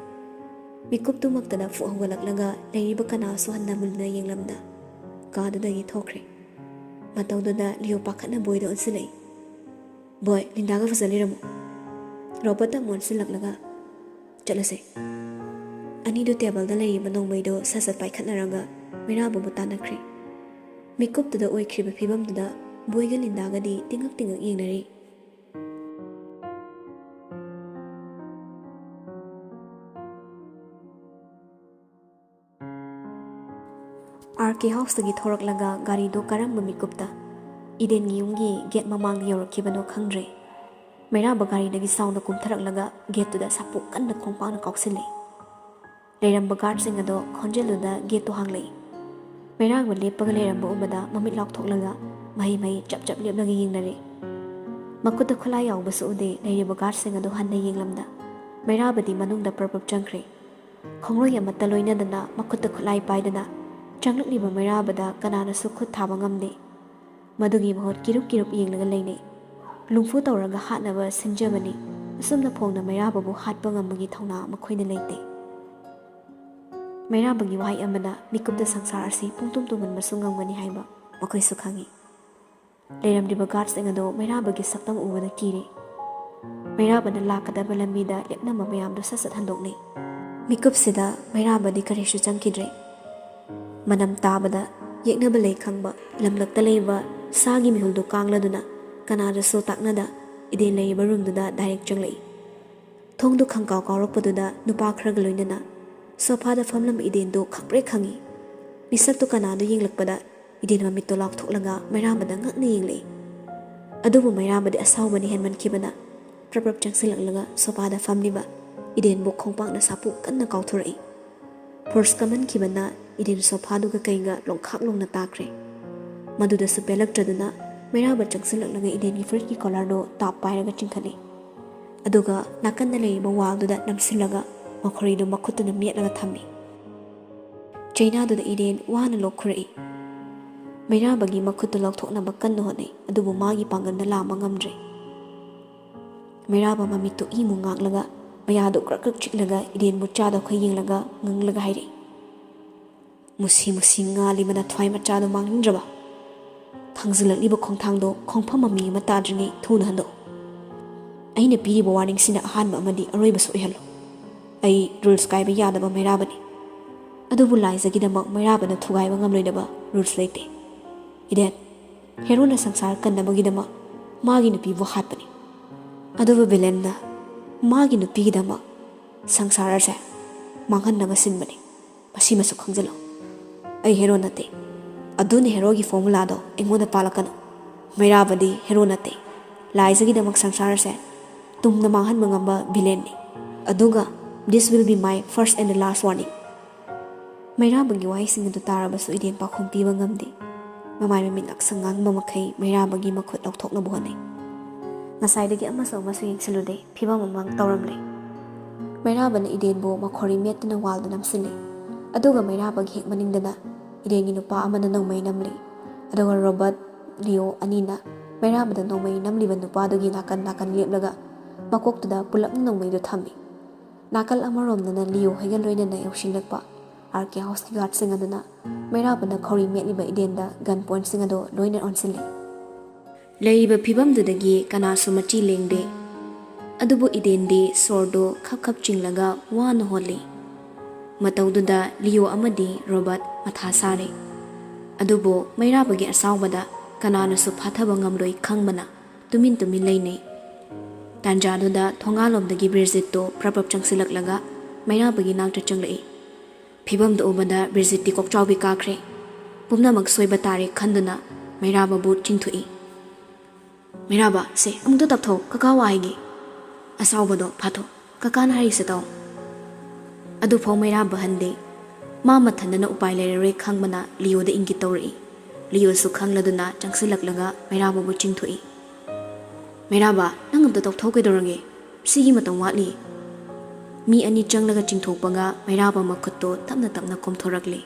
ꯃꯤꯀꯨꯞꯇꯨꯃꯛꯇꯗ ꯐꯨꯛ ꯍꯧꯒꯠꯂꯛꯂꯒ ꯂꯩꯔꯤꯕ ꯀꯅꯥꯁꯨ ꯍꯟꯅ ꯃꯨꯟꯅ ꯌꯦꯡꯂꯝꯗ ꯀꯥꯗꯨꯗꯒꯤ ꯊꯣꯛꯈ꯭ꯔꯦ꯫ ꯃꯇꯧꯗꯨꯗ ꯂꯤꯌꯣ ꯄꯥꯈꯠꯅ ꯕꯣꯏꯗ ꯑꯣꯟꯁꯤꯜꯂꯛꯏ꯫ "ꯕꯣꯏ, ꯂꯤꯟꯗꯥꯒ ꯐꯖ ꯂꯩꯔꯝꯃꯨ꯫" ꯔꯣꯕꯔꯠꯇ ꯑꯃꯨꯛ ꯑꯣꯟꯁꯤꯜꯂꯛꯂꯒ, "ꯆꯠꯂꯁꯦ꯫" ꯑꯅꯤꯗꯨ ꯇꯦꯕꯜꯗ ꯂꯩꯔꯤꯕ ꯅꯣꯡꯃꯩꯗꯣ ꯁꯠ ꯁꯠ ꯄꯥꯏꯈꯠꯅꯔꯒ ꯃꯩꯔꯥꯕꯕꯨ ꯇꯥꯟꯅꯈ꯭ꯔꯦ꯫ ꯃꯤꯀꯨꯞꯇꯨꯗ ꯑꯣꯏꯈ꯭ꯔꯤꯕ ꯐꯤꯕꯝꯗꯨꯗ ꯕꯣꯏꯒ ꯂꯤꯟꯗꯥꯒꯗꯤ ꯇꯤꯡꯉꯛ ꯇꯤꯡꯉꯛ ꯌꯦꯡꯅꯔꯤ꯫ ꯑꯥꯔ ꯀꯦ ꯍꯥꯎꯁꯇꯒꯤ ꯊꯣꯔꯛꯂꯒ ꯒꯥꯔꯤꯗꯨ ꯀꯔꯝꯕ ꯃꯤꯀꯨꯞꯇ ꯏꯗꯦꯟꯒꯤ ꯌꯨꯝꯒꯤ ꯒꯦꯠ ꯃꯃꯥꯡꯗ ꯌꯧꯔꯛꯈꯤꯕꯅꯣ ꯈꯪꯗ꯭ꯔꯦ꯫ ꯃꯩꯔꯥꯕ ꯒꯥꯔꯤꯗꯒꯤ ꯁꯥꯎꯅ ꯀꯨꯝꯊꯔꯛꯂꯒ ꯒꯦꯠꯇꯨꯗ ꯁꯥꯄꯣꯛ ꯀꯟꯅ ꯈꯣꯡꯄꯥꯛꯅ ꯀꯥꯎꯁꯤꯜꯂꯦ꯫ ꯂꯩꯔꯝꯕ ꯒꯥꯔꯗꯁꯤꯡ ꯑꯗꯣ ꯈꯣꯟꯖꯦꯜꯗꯨꯗ ꯒꯦꯠꯇꯨ ꯍꯥꯡꯂꯛꯏ꯫ ꯃꯩꯔꯥꯕ ꯂꯦꯞꯄꯒ ꯂꯩꯔꯝꯕ ꯎꯕꯗ ꯃꯃꯤꯠ ꯂꯥꯎꯊꯣꯛꯂꯒ ꯃꯍꯩ ꯃꯍꯩ ꯆꯞ ꯆꯞ ꯂꯦꯞꯂꯒ ꯌꯦꯡꯅꯔꯦ꯫ ꯃꯈꯨꯠꯇ ꯈꯨꯠꯂꯥꯏ ꯌꯥꯎꯕꯁꯨ ꯎꯗꯦ꯫ ꯂꯩꯔꯤꯕ ꯒꯥꯔꯗꯁꯤꯡ ꯑꯗꯨ ꯍꯟꯅ ꯌꯦꯡꯂꯝꯗ ꯃꯩꯔꯥꯕꯗꯤ ꯃꯅꯨꯡꯗ ꯄ꯭ꯔꯞ ꯄ꯭ꯔꯞ ꯆꯪꯈ꯭ꯔꯦ꯫ ꯈꯣꯡꯂꯣꯏ ꯑꯃꯠꯇ ꯂꯣꯏꯅꯗꯅ ꯃꯈꯨꯠꯇ ꯈꯨꯠꯂꯥꯏ ꯄꯥꯏꯗꯅ ꯆꯪꯂꯛꯂꯤꯕ ꯃꯩꯔꯥꯕꯗ ꯀꯅꯥꯅꯁꯨ ꯈꯨꯠ ꯊꯥꯕ ꯉꯝꯗꯦ꯫ ꯃꯗꯨꯒꯤ ꯃꯍꯨꯠ ꯀꯤꯔꯨꯞ ꯀꯤꯔꯨꯞ ꯌꯦꯡꯂꯒ ꯂꯩꯅꯩ꯫ ꯂꯨꯝꯐꯨ ꯇꯧꯔꯒ ꯍꯥꯠꯅꯕ ꯁꯤꯟꯖꯕꯅꯤ꯫ ꯑꯁꯨꯝꯅ ꯐꯣꯡꯅ ꯃꯩꯔꯥꯕꯕꯨ ꯍꯥꯠꯄ ꯉꯝꯕꯒꯤ ꯊꯧꯅꯥ ꯃꯈꯣꯏꯅ ꯂꯩꯇꯦ꯫ ꯃꯩꯔꯥꯕꯒꯤ ꯋꯥꯍꯩ ꯑꯃꯅ ꯃꯤꯀꯨꯞꯇ ꯁꯪꯁꯥꯔ ꯑꯁꯤ ꯄꯨꯡꯇꯨꯝ ꯇꯨꯝꯍꯟꯕꯁꯨ ꯉꯝꯒꯅꯤ ꯍꯥꯏꯕ ꯃꯈꯣꯏꯁꯨ ꯈꯪꯏ꯫ ꯂꯩꯔꯝꯂꯤꯕ ꯒꯥꯔꯗꯁꯤꯡ ꯑꯗꯨ ꯃꯩꯔꯥꯕꯒꯤ ꯁꯛꯇꯝ ꯎꯕꯗ ꯀꯤꯔꯦ꯫ ꯃꯩꯔꯥꯕꯅ ꯂꯥꯛꯀꯗꯕ ꯂꯝꯕꯤꯗ ꯂꯦꯞꯂꯝꯕ ꯃꯌꯥꯝꯗꯨ ꯁꯠ ꯁꯠ ꯍꯟꯗꯣꯛꯅꯩ꯫ ꯃꯤꯀꯨꯞꯁꯤꯗ ꯃꯩꯔꯥꯕꯗꯤ ꯀꯔꯤꯁꯨ ꯆꯪꯈꯤꯗ꯭ꯔꯦ꯫ ꯃꯅꯝ ꯇꯥꯕꯗ ꯌꯦꯛꯅꯕ ꯂꯩ ꯈꯪꯕ ꯂꯝꯂꯛꯇ ꯂꯩꯕ ꯁꯥꯒꯤ ꯃꯤꯍꯨꯜꯗꯨ ꯀꯥꯡꯂꯗꯨꯅ ꯀꯅꯥꯗꯁꯨ ꯇꯥꯛꯅꯗ ꯏꯗꯦꯟ ꯂꯩꯔꯤꯕ ꯔꯨꯝꯗꯨꯗ ꯗꯥꯏꯔꯦꯛ ꯆꯪꯂꯛꯏ꯫ ꯊꯣꯡꯗꯨ ꯈꯪꯀꯥꯎ ꯀꯥꯎꯔꯛꯄꯗꯨꯗ ꯅꯨꯄꯥ ꯈꯔꯒ ꯂꯣꯏꯅꯅ ꯁꯣꯐꯥꯗ ꯐꯝꯂꯝꯕ ꯏꯗꯦꯟꯗꯨ ꯈꯪꯄ꯭ꯔꯦꯛ ꯈꯪꯏ꯫ ꯃꯤꯁꯛꯇꯨ ꯀꯅꯥꯗꯣ ꯌꯦꯡꯂꯛꯄꯗ ꯏꯗꯦꯟ ꯃꯃꯤꯠꯇꯣ ꯂꯥꯎꯊꯣꯛꯂꯒ ꯃꯩꯔꯥꯕꯗ ꯉꯛꯅ ꯌꯦꯡꯂꯛꯏ꯫ ꯑꯗꯨꯕꯨ ꯃꯩꯔꯥꯕꯗꯤ ꯑꯁꯥꯎꯕꯅ ꯍꯦꯟꯃꯟꯈꯤꯕꯅ ꯄ꯭ꯔꯞ ꯄ꯭ꯔꯞ ꯆꯪꯁꯤꯜꯂꯛꯂꯒ ꯁꯣꯐꯥꯗ ꯐꯝꯂꯤꯕ ꯏꯗꯦꯟꯕꯨ ꯈꯣꯡꯄꯥꯛꯅ ꯁꯥꯄꯨ ꯀꯟꯅ ꯀꯥꯎꯊꯣꯔꯛꯏ꯫ ꯐꯣꯔꯁ ꯀꯟꯃꯟꯈꯤꯕꯅ ꯏꯗꯦꯟ ꯁꯣꯐꯥꯗꯨꯒ ꯀꯩꯒ ꯂꯣꯡꯈꯥꯛ ꯂꯣꯡꯅ ꯇꯥꯈ꯭ꯔꯦ꯫ ꯃꯗꯨꯗꯁꯨ ꯄꯦꯜꯂꯛꯇ꯭ꯔꯗꯨꯅ ꯃꯩꯔꯥꯕ ꯆꯪꯁꯤꯜꯂꯛꯂꯒ ꯏꯗꯦꯟꯒꯤ ꯐꯨꯔꯤꯠꯀꯤ ꯀꯣꯂꯔꯗꯣ ꯇꯥꯞ ꯄꯥꯏꯔꯒ ꯆꯤꯡꯈꯠꯂꯤ꯫ ꯑꯗꯨꯒ ꯅꯥꯀꯟꯗ ꯂꯩꯔꯤꯕ ꯋꯥꯜꯗꯨꯗ ꯅꯝꯁꯤꯜꯂꯒ ꯃꯈꯣꯔꯤꯗꯨ ꯃꯈꯨꯠꯇꯨꯅ ꯃꯦꯠꯂꯒ ꯊꯝꯃꯤ꯫ ꯆꯩꯅꯥꯗꯨꯗ ꯏꯗꯦꯟ ꯋꯥꯅ ꯂꯣꯛꯈꯨꯔꯛꯏ꯫ ꯃꯩꯔꯥꯕꯒꯤ ꯃꯈꯨꯠꯇꯨ ꯂꯧꯊꯣꯛꯅꯕ ꯀꯟꯅ ꯍꯣꯠꯅꯩ, ꯑꯗꯨꯕꯨ ꯃꯥꯒꯤ ꯄꯥꯡꯒꯜꯅ ꯂꯥꯝꯕ ꯉꯝꯗ꯭ꯔꯦ꯫ ꯃꯩꯔꯥꯕ ꯃꯃꯤꯠꯇꯨ ꯏꯃꯨ ꯉꯥꯛꯂꯒ, ꯃꯌꯥꯗꯨ ꯀ꯭ꯔꯛ ꯀ꯭ꯔꯛ ꯆꯤꯛꯂꯒ ꯏꯗꯦꯟꯕꯨ ꯆꯥꯗ ꯈꯣꯏ ꯌꯦꯡꯂꯒ ꯉꯪꯂꯒ ꯍꯥꯏꯔꯛꯏ, "ꯃꯨꯁꯤ ꯃꯨꯁꯤ ꯉꯥꯜꯂꯤꯕ ꯅꯊ꯭ꯋꯥꯏ ꯃꯆꯥꯗꯣ ꯃꯥꯡꯅꯤꯡꯗ꯭ꯔꯕ? ꯊꯥꯡꯖꯤꯜꯂꯛꯂꯤꯕ ꯈꯣꯡꯊꯥꯡꯗꯣ ꯈꯣꯡꯐꯝ ꯃꯃꯤ ꯑꯃ ꯇꯥꯗ꯭ꯔꯤꯉꯩ ꯊꯨꯅ ꯍꯟꯗꯣꯛꯎ꯫ ꯑꯩꯅ ꯄꯤꯔꯤꯕ ꯋꯥꯔꯅꯤꯡꯁꯤꯅ ꯑꯍꯥꯟꯕ ꯑꯃꯗꯤ ꯑꯔꯣꯏꯕꯁꯨ ꯑꯣꯏꯍꯜꯂꯨ꯫ ꯑꯩ ꯔꯨꯜꯁ ꯀꯥꯏꯕ ꯌꯥꯗꯕ ꯃꯩꯔꯥꯕꯅꯤ꯫ ꯑꯗꯨꯕꯨ ꯂꯥꯏꯖꯒꯤꯗꯃꯛ ꯃꯩꯔꯥꯕꯅ ꯊꯨꯒꯥꯏꯕ ꯉꯝꯂꯣꯏꯗꯕ ꯔꯨꯜꯁ ꯂꯩꯇꯦ꯫ ꯏꯗꯦꯟ, ꯍꯦꯔꯣꯅ ꯁꯪꯁꯥꯔ ꯀꯟꯅꯕꯒꯤꯗꯃꯛ ꯃꯥꯒꯤ ꯅꯨꯄꯤꯕꯨ ꯍꯥꯠꯄꯅꯤ꯫ ꯑꯗꯨꯕꯨ ꯚꯤꯂꯦꯟꯅ ꯃꯥꯒꯤ ꯅꯨꯄꯤꯒꯤꯗꯃꯛ ꯁꯪꯁꯥꯔ ꯑꯁꯦ ꯃꯥꯡꯍꯟꯅꯕ ꯁꯤꯟꯕꯅꯤ꯫ ꯃꯁꯤꯃꯁꯨ ꯈꯪꯖꯤꯜꯂꯨ꯫ ꯑꯩ ꯍꯦꯔꯣ ꯅꯠꯇꯦ꯫ ꯑꯗꯨꯅ ꯍꯦꯔꯣꯒꯤ ꯐꯣꯔꯃꯨꯂꯥꯗꯣ ꯑꯩꯉꯣꯟꯗ ꯄꯥꯜꯂꯛꯀꯅꯨ꯫ ꯃꯩꯔꯥꯕꯗꯤ ꯍꯦꯔꯣ ꯅꯠꯇꯦ꯫ ꯂꯥꯏꯖꯒꯤꯗꯃꯛ ꯁꯪꯁꯥꯔ ꯑꯁꯦ ꯇꯨꯝꯅ ꯃꯥꯡꯍꯟꯕ ꯉꯝꯕ ꯚꯤꯂꯦꯟꯅꯤ꯫ ꯑꯗꯨꯒ, this will be my first and the last warning." ꯃꯩꯔꯥꯕꯒꯤ ꯋꯥꯍꯩꯁꯤꯡ ꯑꯗꯨ ꯇꯥꯔꯕꯁꯨ ꯏꯗꯦꯟ ꯄꯥꯎꯈꯨꯝ ꯄꯤꯕ ꯉꯝꯗꯦ꯫ ꯃꯃꯥꯏ ꯃꯃꯤꯠ ꯉꯥꯛꯁꯪ ꯉꯥꯡꯕ ꯃꯈꯩ ꯃꯩꯔꯥꯕꯒꯤ ꯃꯈꯨꯠ ꯂꯧꯊꯣꯛꯅꯕ ꯍꯣꯠꯅꯩ꯫ ꯉꯁꯥꯏꯗꯒꯤ ꯑꯃꯁꯨ ꯑꯃꯁꯨ ꯌꯦꯡꯁꯤꯜꯂꯨꯗꯦ, ꯐꯤꯕꯝ ꯑꯃ ꯇꯧꯔꯝꯂꯦ꯫ ꯃꯩꯔꯥꯕꯅ ꯏꯗꯦꯟꯕꯨ ꯃꯈꯣꯔꯤ ꯃꯦꯠꯇꯨꯅ ꯋꯥꯜꯗ ꯅꯝꯁꯤꯜꯂꯤ꯫ ꯑꯗꯨꯒ ꯃꯩꯔꯥꯕꯒꯤ ꯍꯦꯛ ꯃꯅꯤꯡꯗꯅ ꯏꯗꯦꯟꯒꯤ ꯅꯨꯄꯥ ꯑꯃꯅ ꯅꯣꯡꯃꯩ ꯅꯝꯂꯤ꯫ ꯑꯗꯨꯒ ꯔꯣꯕꯔꯠ, ꯂꯤꯑꯣ ꯑꯅꯤꯅ ꯃꯩꯔꯥꯕꯗ ꯅꯣꯡꯃꯩ ꯅꯝꯂꯤꯕ ꯅꯨꯄꯥꯗꯨꯒꯤ ꯅꯥꯀꯟ ꯅꯥꯀꯟ ꯂꯦꯞꯂꯒ ꯃꯀꯣꯛꯇꯨꯗ ꯄꯨꯂꯞꯅ ꯅꯣꯡꯃꯩꯗꯨ ꯊꯝꯃꯤ꯫ ꯅꯥꯀꯜ ꯑꯃꯔꯣꯝꯗꯅ ꯂꯤꯑꯣ ꯍꯣꯏꯒ ꯂꯣꯏꯅꯅ ꯌꯧꯁꯤꯜꯂꯛꯄ ꯑꯥꯔ ꯀꯦ ꯍꯥꯎꯁꯀꯤ ꯒꯥꯔꯗꯁꯤꯡ ꯑꯗꯨꯅ ꯃꯩꯔꯥꯕꯅ ꯈꯧꯔꯤ ꯃꯦꯠꯂꯤꯕ ꯏꯗꯦꯟꯗ ꯒꯟ ꯄꯣꯏꯟꯠꯁꯤꯡ ꯑꯗꯨ ꯂꯣꯏꯅ ꯑꯣꯟꯁꯤꯜꯂꯤ꯫ ꯂꯩꯔꯤꯕ ꯐꯤꯕꯝꯗꯨꯗꯒꯤ ꯀꯅꯥꯁꯨ ꯃꯆꯤ ꯂꯦꯡꯗꯦ꯫ ꯑꯗꯨꯕꯨ ꯏꯗꯦꯟꯗꯤ ꯁꯣꯔꯗꯨ ꯈꯞ ꯈꯞ ꯆꯤꯡꯂꯒ ꯋꯥꯅ ꯍꯣꯜꯂꯤ꯫ ꯃꯇꯧꯗꯨꯗ ꯂꯤꯑꯣ ꯑꯃꯗꯤ ꯔꯣꯕꯔꯠ ꯃꯊꯥ ꯁꯥꯔꯦ꯫ ꯑꯗꯨꯕꯨ ꯃꯩꯔꯥꯕꯒꯤ ꯑꯁꯥꯎꯕꯗ ꯀꯅꯥꯅꯁꯨ ꯐꯥꯊꯕ ꯉꯝꯂꯣꯏ ꯈꯪꯕꯅ ꯇꯨꯃꯤꯟ ꯇꯨꯃꯤꯟ ꯂꯩꯅꯩ꯫ ꯇꯥꯟꯖꯥꯗꯨꯗ ꯊꯣꯡꯒꯥꯜꯂꯣꯝꯗꯒꯤ ꯕ꯭ꯔꯤꯖꯤꯠꯇꯣ ꯄ꯭ꯔꯞ ꯄ꯭ꯔꯞ ꯆꯪꯁꯤꯜꯂꯛꯂꯒ ꯃꯩꯔꯥꯕꯒꯤ ꯅꯥꯛꯇ ꯆꯪꯂꯛꯏ꯫ ꯐꯤꯕꯝꯗꯨ ꯎꯕꯗ ꯕ꯭ꯔꯤꯖꯤꯠꯇꯤ ꯀꯣꯛꯆꯥꯎꯕꯤ ꯀꯥꯈ꯭ꯔꯦ꯫ ꯄꯨꯝꯅꯃꯛ ꯁꯣꯏꯕ ꯇꯥꯔꯦ ꯈꯟꯗꯨꯅ ꯃꯩꯔꯥꯕꯕꯨ ꯆꯤꯡꯊꯣꯛꯏ꯫ "ꯃꯩꯔꯥꯕ, ꯁꯦ, ꯑꯃꯨꯛꯇ ꯇꯞꯊꯧ, ꯀꯀꯥ ꯋꯥ ꯍꯥꯏꯒꯦ꯫ ꯑꯁꯥꯎꯕꯗꯣ ꯐꯥꯊꯧ, ꯀꯀꯥꯅ ꯍꯥꯏꯔꯤꯁꯦ ꯇꯧ꯫" ꯑꯗꯨꯐꯥꯎ ꯃꯩꯔꯥꯕ ꯍꯟꯗꯦ꯫ ꯃꯥ ꯃꯊꯟꯗꯅ ꯎꯄꯥꯏ ꯂꯩꯔꯔꯣꯏ ꯈꯪꯕꯅ ꯂꯤꯌꯣꯗ ꯏꯪꯒꯤꯠ ꯇꯧꯔꯛꯏ꯫ ꯂꯤꯌꯣꯁꯨ ꯈꯪꯂꯗꯨꯅ ꯆꯪꯁꯤꯜꯂꯛꯂꯒ ꯃꯩꯔꯥꯕꯕꯨ ꯆꯤꯡꯊꯣꯛꯏ꯫ "ꯃꯩꯔꯥꯕ, ꯅꯪ ꯑꯝꯇ ꯇꯧꯊꯣꯛ, ꯀꯩꯗꯧꯔꯒꯦ? ꯁꯤꯒꯤ ꯃꯇꯝ ꯋꯥꯠꯂꯤ꯫" ꯃꯤ ꯑꯅꯤ ꯆꯪꯂꯒ ꯆꯤꯡꯊꯣꯛꯄꯒ ꯃꯩꯔꯥꯕ ꯃꯈꯨꯠꯇꯣ ꯇꯞꯅ ꯇꯞꯅ ꯀꯣꯝꯊꯣꯔꯛꯂꯦ꯫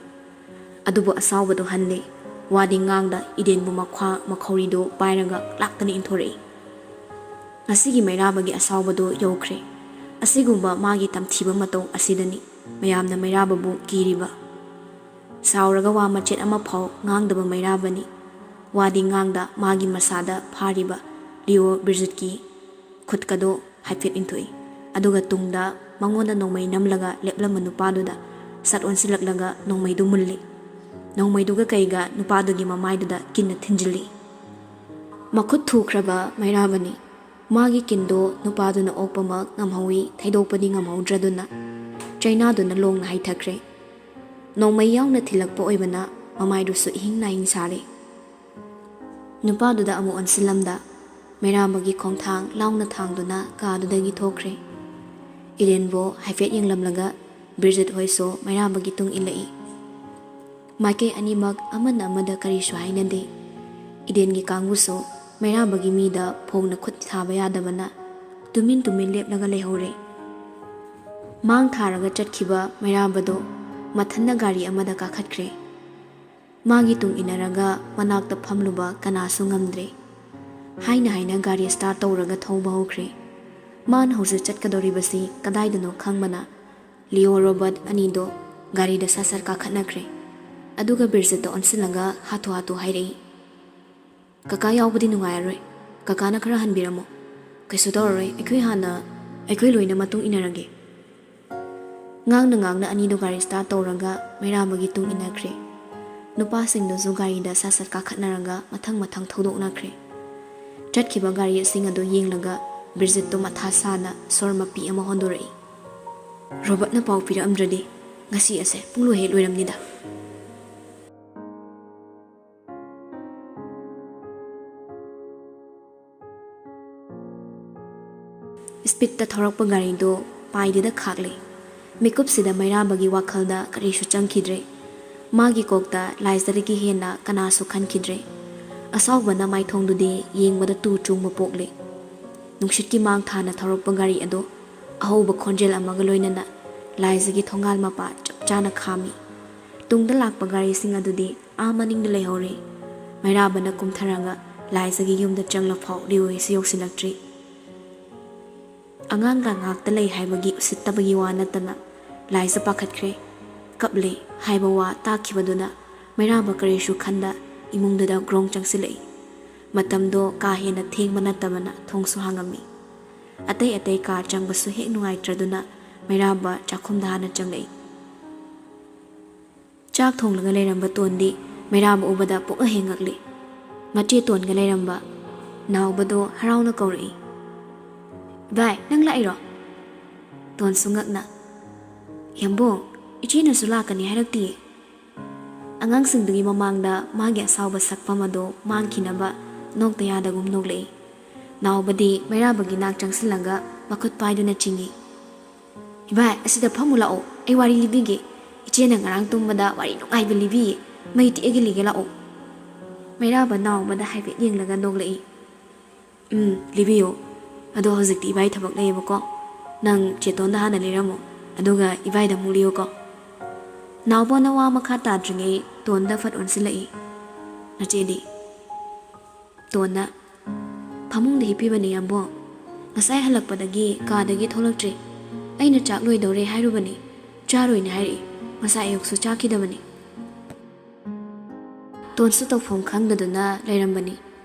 ꯑꯗꯨꯕꯨ ꯑꯁꯥꯎꯕꯗꯨ ꯍꯟꯗꯦ꯫ ꯋꯥꯗꯤ ꯉꯥꯡꯗ ꯏꯗꯦꯟꯕꯨ ꯃꯈ꯭ꯋꯥꯡ ꯃꯈꯧꯔꯤꯗꯨ ꯄꯥꯏꯔꯒ ꯂꯥꯛꯇꯅ ꯏꯟꯊꯣꯔꯛꯏ꯫ ꯉꯁꯤꯒꯤ ꯃꯩꯔꯥꯕꯒꯤ ꯑꯁꯥꯎꯕꯗꯨ ꯌꯧꯈ꯭ꯔꯦ꯫ ꯑꯁꯤꯒꯨꯝꯕ ꯃꯥꯒꯤ ꯇꯝꯊꯤꯕ ꯃꯇꯧ ꯑꯁꯤꯗꯅꯤ ꯃꯌꯥꯝꯅ ꯃꯩꯔꯥꯕꯕꯨ ꯀꯤꯔꯤꯕ꯫ ꯁꯥꯎꯔꯒ ꯋꯥ ꯃꯆꯦꯠ ꯑꯃꯐꯥꯎ ꯉꯥꯡꯗꯕ ꯃꯩꯔꯥꯕꯅꯤ꯫ ꯋꯥꯗꯤ ꯉꯥꯡꯗ ꯃꯥꯒꯤ ꯃꯁꯥꯗ ꯐꯥꯔꯤꯕ ꯂꯤꯑꯣ ꯕ꯭ꯔꯤꯖꯤꯠꯀꯤ ꯈꯨꯠꯀꯗꯣ ꯍꯥꯏꯐꯦꯠ ꯏꯟꯊꯣꯛꯏ꯫ ꯑꯗꯨꯒ ꯇꯨꯡꯗ ꯃꯉꯣꯟꯗ ꯅꯣꯡꯃꯩ ꯅꯝꯂꯒ ꯂꯦꯞꯂꯝꯕ ꯅꯨꯄꯥꯗꯨꯗ ꯁꯠ ꯑꯣꯟꯁꯤꯜꯂꯛꯂꯒ ꯅꯣꯡꯃꯩꯗꯨ ꯃꯨꯜꯂꯤ꯫ ꯅꯣꯡꯃꯩꯗꯨꯒ ꯀꯩꯒ ꯅꯨꯄꯥꯗꯨꯒꯤ ꯃꯃꯥꯏꯗꯨꯗ ꯀꯤꯟꯅ ꯊꯤꯟꯖꯤꯜꯂꯤ꯫ ꯃꯈꯨꯠ ꯊꯨꯈ꯭ꯔꯕ ꯃꯩꯔꯥꯕꯅꯤ꯫ ꯃꯥꯒꯤ ꯀꯤꯟꯗꯣ ꯅꯨꯄꯥꯗꯨꯅ ꯑꯣꯛꯄꯃꯛ ꯉꯝꯍꯧꯏ, ꯊꯩꯗꯣꯛꯄꯗꯤ ꯉꯝꯍꯧꯗ꯭ꯔꯗꯨꯅ ꯆꯩꯅꯥꯗꯨꯅ ꯂꯣꯡꯅ ꯍꯩꯊꯈ꯭ꯔꯦ꯫ ꯅꯣꯡꯃꯩ ꯌꯥꯎꯅ ꯊꯤꯜꯂꯛꯄ ꯑꯣꯏꯕꯅ ꯃꯃꯥꯏꯗꯨꯁꯨ ꯏꯍꯤꯡ ꯅꯥꯍꯤꯡ ꯁꯥꯔꯦ꯫ ꯅꯨꯄꯥꯗꯨꯗ ꯑꯃꯨꯛ ꯑꯣꯟꯁꯤꯜꯂꯝꯗ ꯃꯩꯔꯥꯕꯒꯤ ꯈꯣꯡꯊꯥꯡ ꯂꯥꯎꯅ ꯊꯥꯡꯗꯨꯅ ꯀꯥꯗꯨꯗꯒꯤ ꯊꯣꯛꯈ꯭ꯔꯦ꯫ ꯏꯔꯦꯟꯕꯨ ꯍꯥꯏꯐꯦꯠ ꯌꯦꯡꯂꯝꯂꯒ ꯕ꯭ꯔꯤꯖꯤꯠ ꯍꯣꯏꯁꯨ ꯃꯩꯔꯥꯕꯒꯤ ꯇꯨꯡ ꯏꯜꯂꯛꯏ꯫ ꯃꯥꯏꯀꯩ ꯑꯅꯤꯃꯛ ꯑꯃꯅ ꯑꯃꯗ ꯀꯔꯤꯁꯨ ꯍꯥꯏꯅꯗꯦ꯫ ꯏꯗꯦꯟꯒꯤ ꯀꯥꯡꯕꯨꯁꯨ ꯃꯩꯔꯥꯕꯒꯤ ꯃꯤꯗ ꯐꯣꯡꯅ ꯈꯨꯠ ꯊꯥꯕ ꯌꯥꯗꯕꯅ ꯇꯨꯃꯤꯟ ꯇꯨꯃꯤꯟ ꯂꯦꯞꯂꯒ ꯂꯩꯍꯧꯔꯦ꯫ ꯃꯥꯡ ꯊꯥꯔꯒ ꯆꯠꯈꯤꯕ ꯃꯩꯔꯥꯕꯗꯣ ꯃꯊꯟꯅ ꯒꯥꯔꯤ ꯑꯃꯗ ꯀꯥꯈꯠꯈ꯭ꯔꯦ꯫ ꯃꯥꯒꯤ ꯇꯨꯡ ꯏꯟꯅꯔꯒ ꯃꯅꯥꯛꯇ ꯐꯝꯂꯨꯕ ꯀꯅꯥꯁꯨ ꯉꯝꯗ꯭ꯔꯦ꯫ ꯍꯥꯏꯅ ꯍꯥꯏꯅ ꯒꯥꯔꯤ ꯁ꯭ꯇꯥꯔꯠ ꯇꯧꯔꯒ ꯊꯧꯕ ꯍꯧꯈ꯭ꯔꯦ꯫ ꯃꯥꯅ ꯍꯧꯖꯤꯛ ꯆꯠꯀꯗꯧꯔꯤꯕꯁꯤ ꯀꯗꯥꯏꯗꯅꯣ ꯈꯪꯕꯅ ꯂꯤꯑꯣ ꯔꯣꯕꯔꯠ ꯑꯅꯤꯗꯣ ꯒꯥꯔꯤꯗ ꯁꯠ ꯁꯠ ꯀꯥꯈꯠꯅꯈ꯭ꯔꯦ꯫ ꯑꯗꯨꯒ ꯕꯤꯔꯖꯤꯠꯇ ꯑꯣꯟꯁꯤꯜꯂꯒ ꯍꯥꯊꯨ ꯍꯥꯊꯨ ꯍꯥꯏꯔꯛꯏ, "ꯀꯀꯥ ꯌꯥꯎꯕꯗꯤ ꯅꯨꯡꯉꯥꯏꯔꯔꯣꯏ꯫ ꯀꯀꯥꯅ ꯈꯔ ꯍꯟꯕꯤꯔꯝꯃꯣ꯫ ꯀꯩꯁꯨ ꯇꯧꯔꯔꯣꯏ, ꯑꯩꯈꯣꯏ ꯍꯥꯟꯅ, ꯑꯩꯈꯣꯏ ꯂꯣꯏꯅ ꯃꯇꯨꯡ ꯏꯟꯅꯔꯒꯦ꯫" ꯉꯥꯡꯅ ꯉꯥꯡꯅ ꯑꯅꯤꯗꯣ ꯒꯥꯔꯤ ꯁ꯭ꯇꯥꯔꯠ ꯇꯧꯔꯒ ꯃꯩꯔꯥꯕꯒꯤ ꯇꯨꯡ ꯏꯟꯅꯈ꯭ꯔꯦ꯫ ꯅꯨꯄꯥꯁꯤꯡꯗꯨꯁꯨ ꯒꯥꯔꯤꯗ ꯁꯠ ꯁꯠ ꯀꯥꯈꯠꯅꯔꯒ ꯃꯊꯪ ꯃꯊꯪ ꯊꯧꯗꯣꯛꯅꯈ꯭ꯔꯦ꯫ ꯆꯠꯈꯤꯕ ꯒꯥꯔꯤꯁꯤꯡ ꯑꯗꯨ ꯌꯦꯡꯂꯒ ꯕꯤꯔꯖꯤꯠꯇꯨ ꯃꯊꯥ ꯁꯥꯅ ꯁꯣꯔ ꯃꯄꯤ ꯑꯃ ꯍꯣꯟꯗꯣꯔꯛꯏ꯫ "ꯔꯣꯕꯔꯠꯅ ꯄꯥꯎ ꯄꯤꯔꯛꯑꯝꯗ꯭ꯔꯗꯤ ꯉꯁꯤ ꯑꯁꯦ ꯄꯨꯡꯂꯣꯏ ꯍꯦꯛ ꯂꯣꯏꯔꯝꯅꯤꯗ꯫" ꯁ꯭ꯄꯤꯗꯇ ꯊꯧꯔꯛꯄ ꯒꯥꯔꯤꯗꯣ ꯄꯥꯏꯗꯦꯗ ꯈꯥꯛꯂꯦ꯫ ꯃꯤꯀꯨꯞꯁꯤꯗ ꯃꯩꯔꯥꯕꯒꯤ ꯋꯥꯈꯜꯗ ꯀꯔꯤꯁꯨ ꯆꯪꯈꯤꯗ꯭ꯔꯦ꯫ ꯃꯥꯒꯤ ꯀꯣꯛꯇ ꯂꯥꯏꯖꯗꯒꯤ ꯍꯦꯟꯅ ꯀꯅꯥꯁꯨ ꯈꯟꯈꯤꯗ꯭ꯔꯦ꯫ ꯑꯁꯥꯎꯕꯅ ꯃꯥꯏꯊꯣꯡꯗꯨꯗꯤ ꯌꯦꯡꯕꯗ ꯇꯨ ꯆꯨꯡꯕ ꯄꯣꯛꯂꯦ꯫ ꯅꯨꯡꯁꯤꯠꯀꯤ ꯃꯥꯡ ꯊꯥꯅ ꯊꯧꯔꯛꯄ ꯒꯥꯔꯤ ꯑꯗꯨ ꯑꯍꯧꯕ ꯈꯣꯟꯖꯦꯜ ꯑꯃꯒ ꯂꯣꯏꯅꯅ ꯂꯥꯏꯖꯒꯤ ꯊꯣꯡꯒꯥꯜ ꯃꯄꯥ ꯆꯞ ꯆꯥꯅ ꯈꯥꯝꯃꯤ꯫ ꯇꯨꯡꯗ ꯂꯥꯛꯄ ꯒꯥꯔꯤꯁꯤꯡ ꯑꯗꯨꯗꯤ ꯑꯥ ꯃꯅꯤꯡꯗ ꯂꯩꯍꯧꯔꯤ꯫ ꯃꯩꯔꯥꯕꯅ ꯀꯨꯝꯊꯔꯒ ꯂꯥꯏꯖꯒꯤ ꯌꯨꯝꯗ ꯆꯪꯂꯐꯥꯎ ꯂꯤꯑꯣꯏꯁꯤ ꯌꯧꯁꯤꯜꯂꯛꯇ꯭ꯔꯤ꯫ ꯑꯉꯥꯡꯒ ꯉꯥꯛꯇ ꯂꯩ ꯍꯥꯏꯕꯒꯤ ꯎꯁꯤꯠꯇꯕꯒꯤ ꯋꯥ ꯅꯠꯇꯅ ꯂꯥꯏꯖ ꯄꯥꯈꯠꯈ꯭ꯔꯦ꯫ ꯀꯞꯂꯦ ꯍꯥꯏꯕ ꯋꯥ ꯇꯥꯈꯤꯕꯗꯨꯅ ꯃꯩꯔꯥꯕ ꯀꯔꯤꯁꯨ ꯈꯟꯗ ꯏꯃꯨꯡꯗꯨꯗ ꯒ꯭ꯔꯣꯡ ꯆꯪꯁꯤꯜꯂꯛꯏ꯫ ꯃꯇꯝꯗꯣ ꯀꯥ ꯍꯦꯟꯅ ꯊꯦꯡꯕ ꯅꯠꯇꯕꯅ ꯊꯣꯡꯁꯨ ꯍꯥꯡꯉꯝꯃꯤ꯫ ꯑꯇꯩ ꯑꯇꯩ ꯀꯥ ꯆꯪꯕꯁꯨ ꯍꯦꯛ ꯅꯨꯡꯉꯥꯏꯇ꯭ꯔꯗꯨꯅ ꯃꯩꯔꯥꯕ ꯆꯥꯛꯈꯨꯝꯗ ꯍꯥꯟꯅ ꯆꯪꯂꯛꯏ꯫ ꯆꯥꯛ ꯊꯣꯡꯂꯒ ꯂꯩꯔꯝꯕ ꯇꯣꯟꯗꯤ ꯃꯩꯔꯥꯕ ꯎꯕꯗ ꯄꯨꯛꯉꯛ ꯍꯦꯛ ꯉꯛꯂꯤ꯫ ꯃꯆꯦ ꯇꯣꯟꯒ ꯂꯩꯔꯝꯕ ꯅꯥꯎꯕꯗꯣ ꯍꯔꯥꯎꯅ ꯀꯧꯔꯛꯏ, "ꯏꯕꯥꯏ, ꯅꯪ ꯂꯥꯛꯏꯔꯣ?" ꯇꯣꯟꯁꯨ ꯉꯛꯅ, "ꯌꯥꯝꯕꯨꯡ, ꯏꯆꯦꯅꯁꯨ ꯂꯥꯛꯀꯅꯤ ꯍꯥꯏꯔꯛꯇꯤꯌꯦ?" ꯑꯉꯥꯡꯁꯤꯡꯗꯨꯒꯤ ꯃꯃꯥꯡꯗ ꯃꯥꯒꯤ ꯑꯁꯥꯎꯕ ꯁꯛꯐꯝ ꯑꯗꯨ ꯃꯥꯡꯈꯤꯅꯕ ꯅꯣꯛꯇ ꯌꯥꯗꯒꯨꯝ ꯅꯣꯛꯂꯛꯏ꯫ ꯅꯥꯎꯕꯗꯤ ꯃꯩꯔꯥꯕꯒꯤ ꯅꯥꯛ ꯆꯪꯁꯤꯜꯂꯒ ꯃꯈꯨꯠ ꯄꯥꯏꯗꯨꯅ ꯆꯤꯡꯏ, "ꯏꯕꯥꯏ, ꯑꯁꯤꯗ ꯐꯝꯃꯨ ꯂꯥꯛꯑꯣ, ꯑꯩ ꯋꯥꯔꯤ ꯂꯤꯕꯤꯒꯦ꯫ ꯏꯆꯦꯅ ꯉꯔꯥꯡ ꯇꯨꯝꯕꯗ ꯋꯥꯔꯤ ꯅꯨꯡꯉꯥꯏꯕ ꯂꯤꯕꯤꯌꯦ꯫ ꯃꯩ ꯇꯤꯛꯑꯒ ꯂꯤꯒꯦ ꯂꯥꯛꯑꯣ꯫" ꯃꯩꯔꯥꯕ ꯅꯥꯎꯕꯗ ꯍꯥꯏꯐꯦꯠ ꯌꯦꯡꯂꯒ ꯅꯣꯛꯂꯛꯏ꯫ "ꯎꯝ, ꯂꯤꯕꯤꯌꯨ꯫ ꯑꯗꯣ ꯍꯧꯖꯤꯛꯇꯤ ꯏꯕꯥꯏ ꯊꯕꯛ ꯂꯩꯌꯦꯕꯀꯣ꯫ ꯅꯪ ꯆꯦꯇꯣꯟꯗ ꯍꯥꯟꯅ ꯂꯤꯔꯝꯃꯣ, ꯑꯗꯨꯒ ꯏꯕꯥꯏꯗ ꯑꯃꯨꯛ ꯂꯤꯌꯨꯀꯣ꯫" ꯅꯥꯎꯕꯅ ꯋꯥ ꯃꯈꯥ ꯇꯥꯗ꯭ꯔꯤꯉꯩ ꯇꯣꯟꯗ ꯐꯠ ꯑꯣꯟꯁꯤꯜꯂꯛꯏ꯫ "ꯅꯆꯦꯗꯤ?" ꯇꯣꯟꯅ, "ꯐꯃꯨꯡꯗ ꯍꯤꯞꯄꯤꯕꯅꯤ, ꯌꯥꯝꯕꯨꯡ꯫ ꯉꯁꯥꯏ ꯍꯜꯂꯛꯄꯗꯒꯤ ꯀꯥꯗꯒꯤ ꯊꯣꯛꯂꯛꯇ꯭ꯔꯤ꯫ ꯑꯩꯅ ꯆꯥꯛ ꯂꯣꯏꯗꯧꯔꯦ ꯍꯥꯏꯔꯨꯕꯅꯤ, ꯆꯥꯔꯣꯏꯅ ꯍꯥꯏꯔꯛꯏ꯫ ꯉꯁꯥꯏ ꯑꯌꯨꯛꯁꯨ ꯆꯥꯈꯤꯗꯕꯅꯤ꯫" ꯇꯣꯟꯁꯨ ꯇꯧꯐꯝ ꯈꯪꯗꯗꯨꯅ ꯂꯩꯔꯝꯕꯅꯤ꯫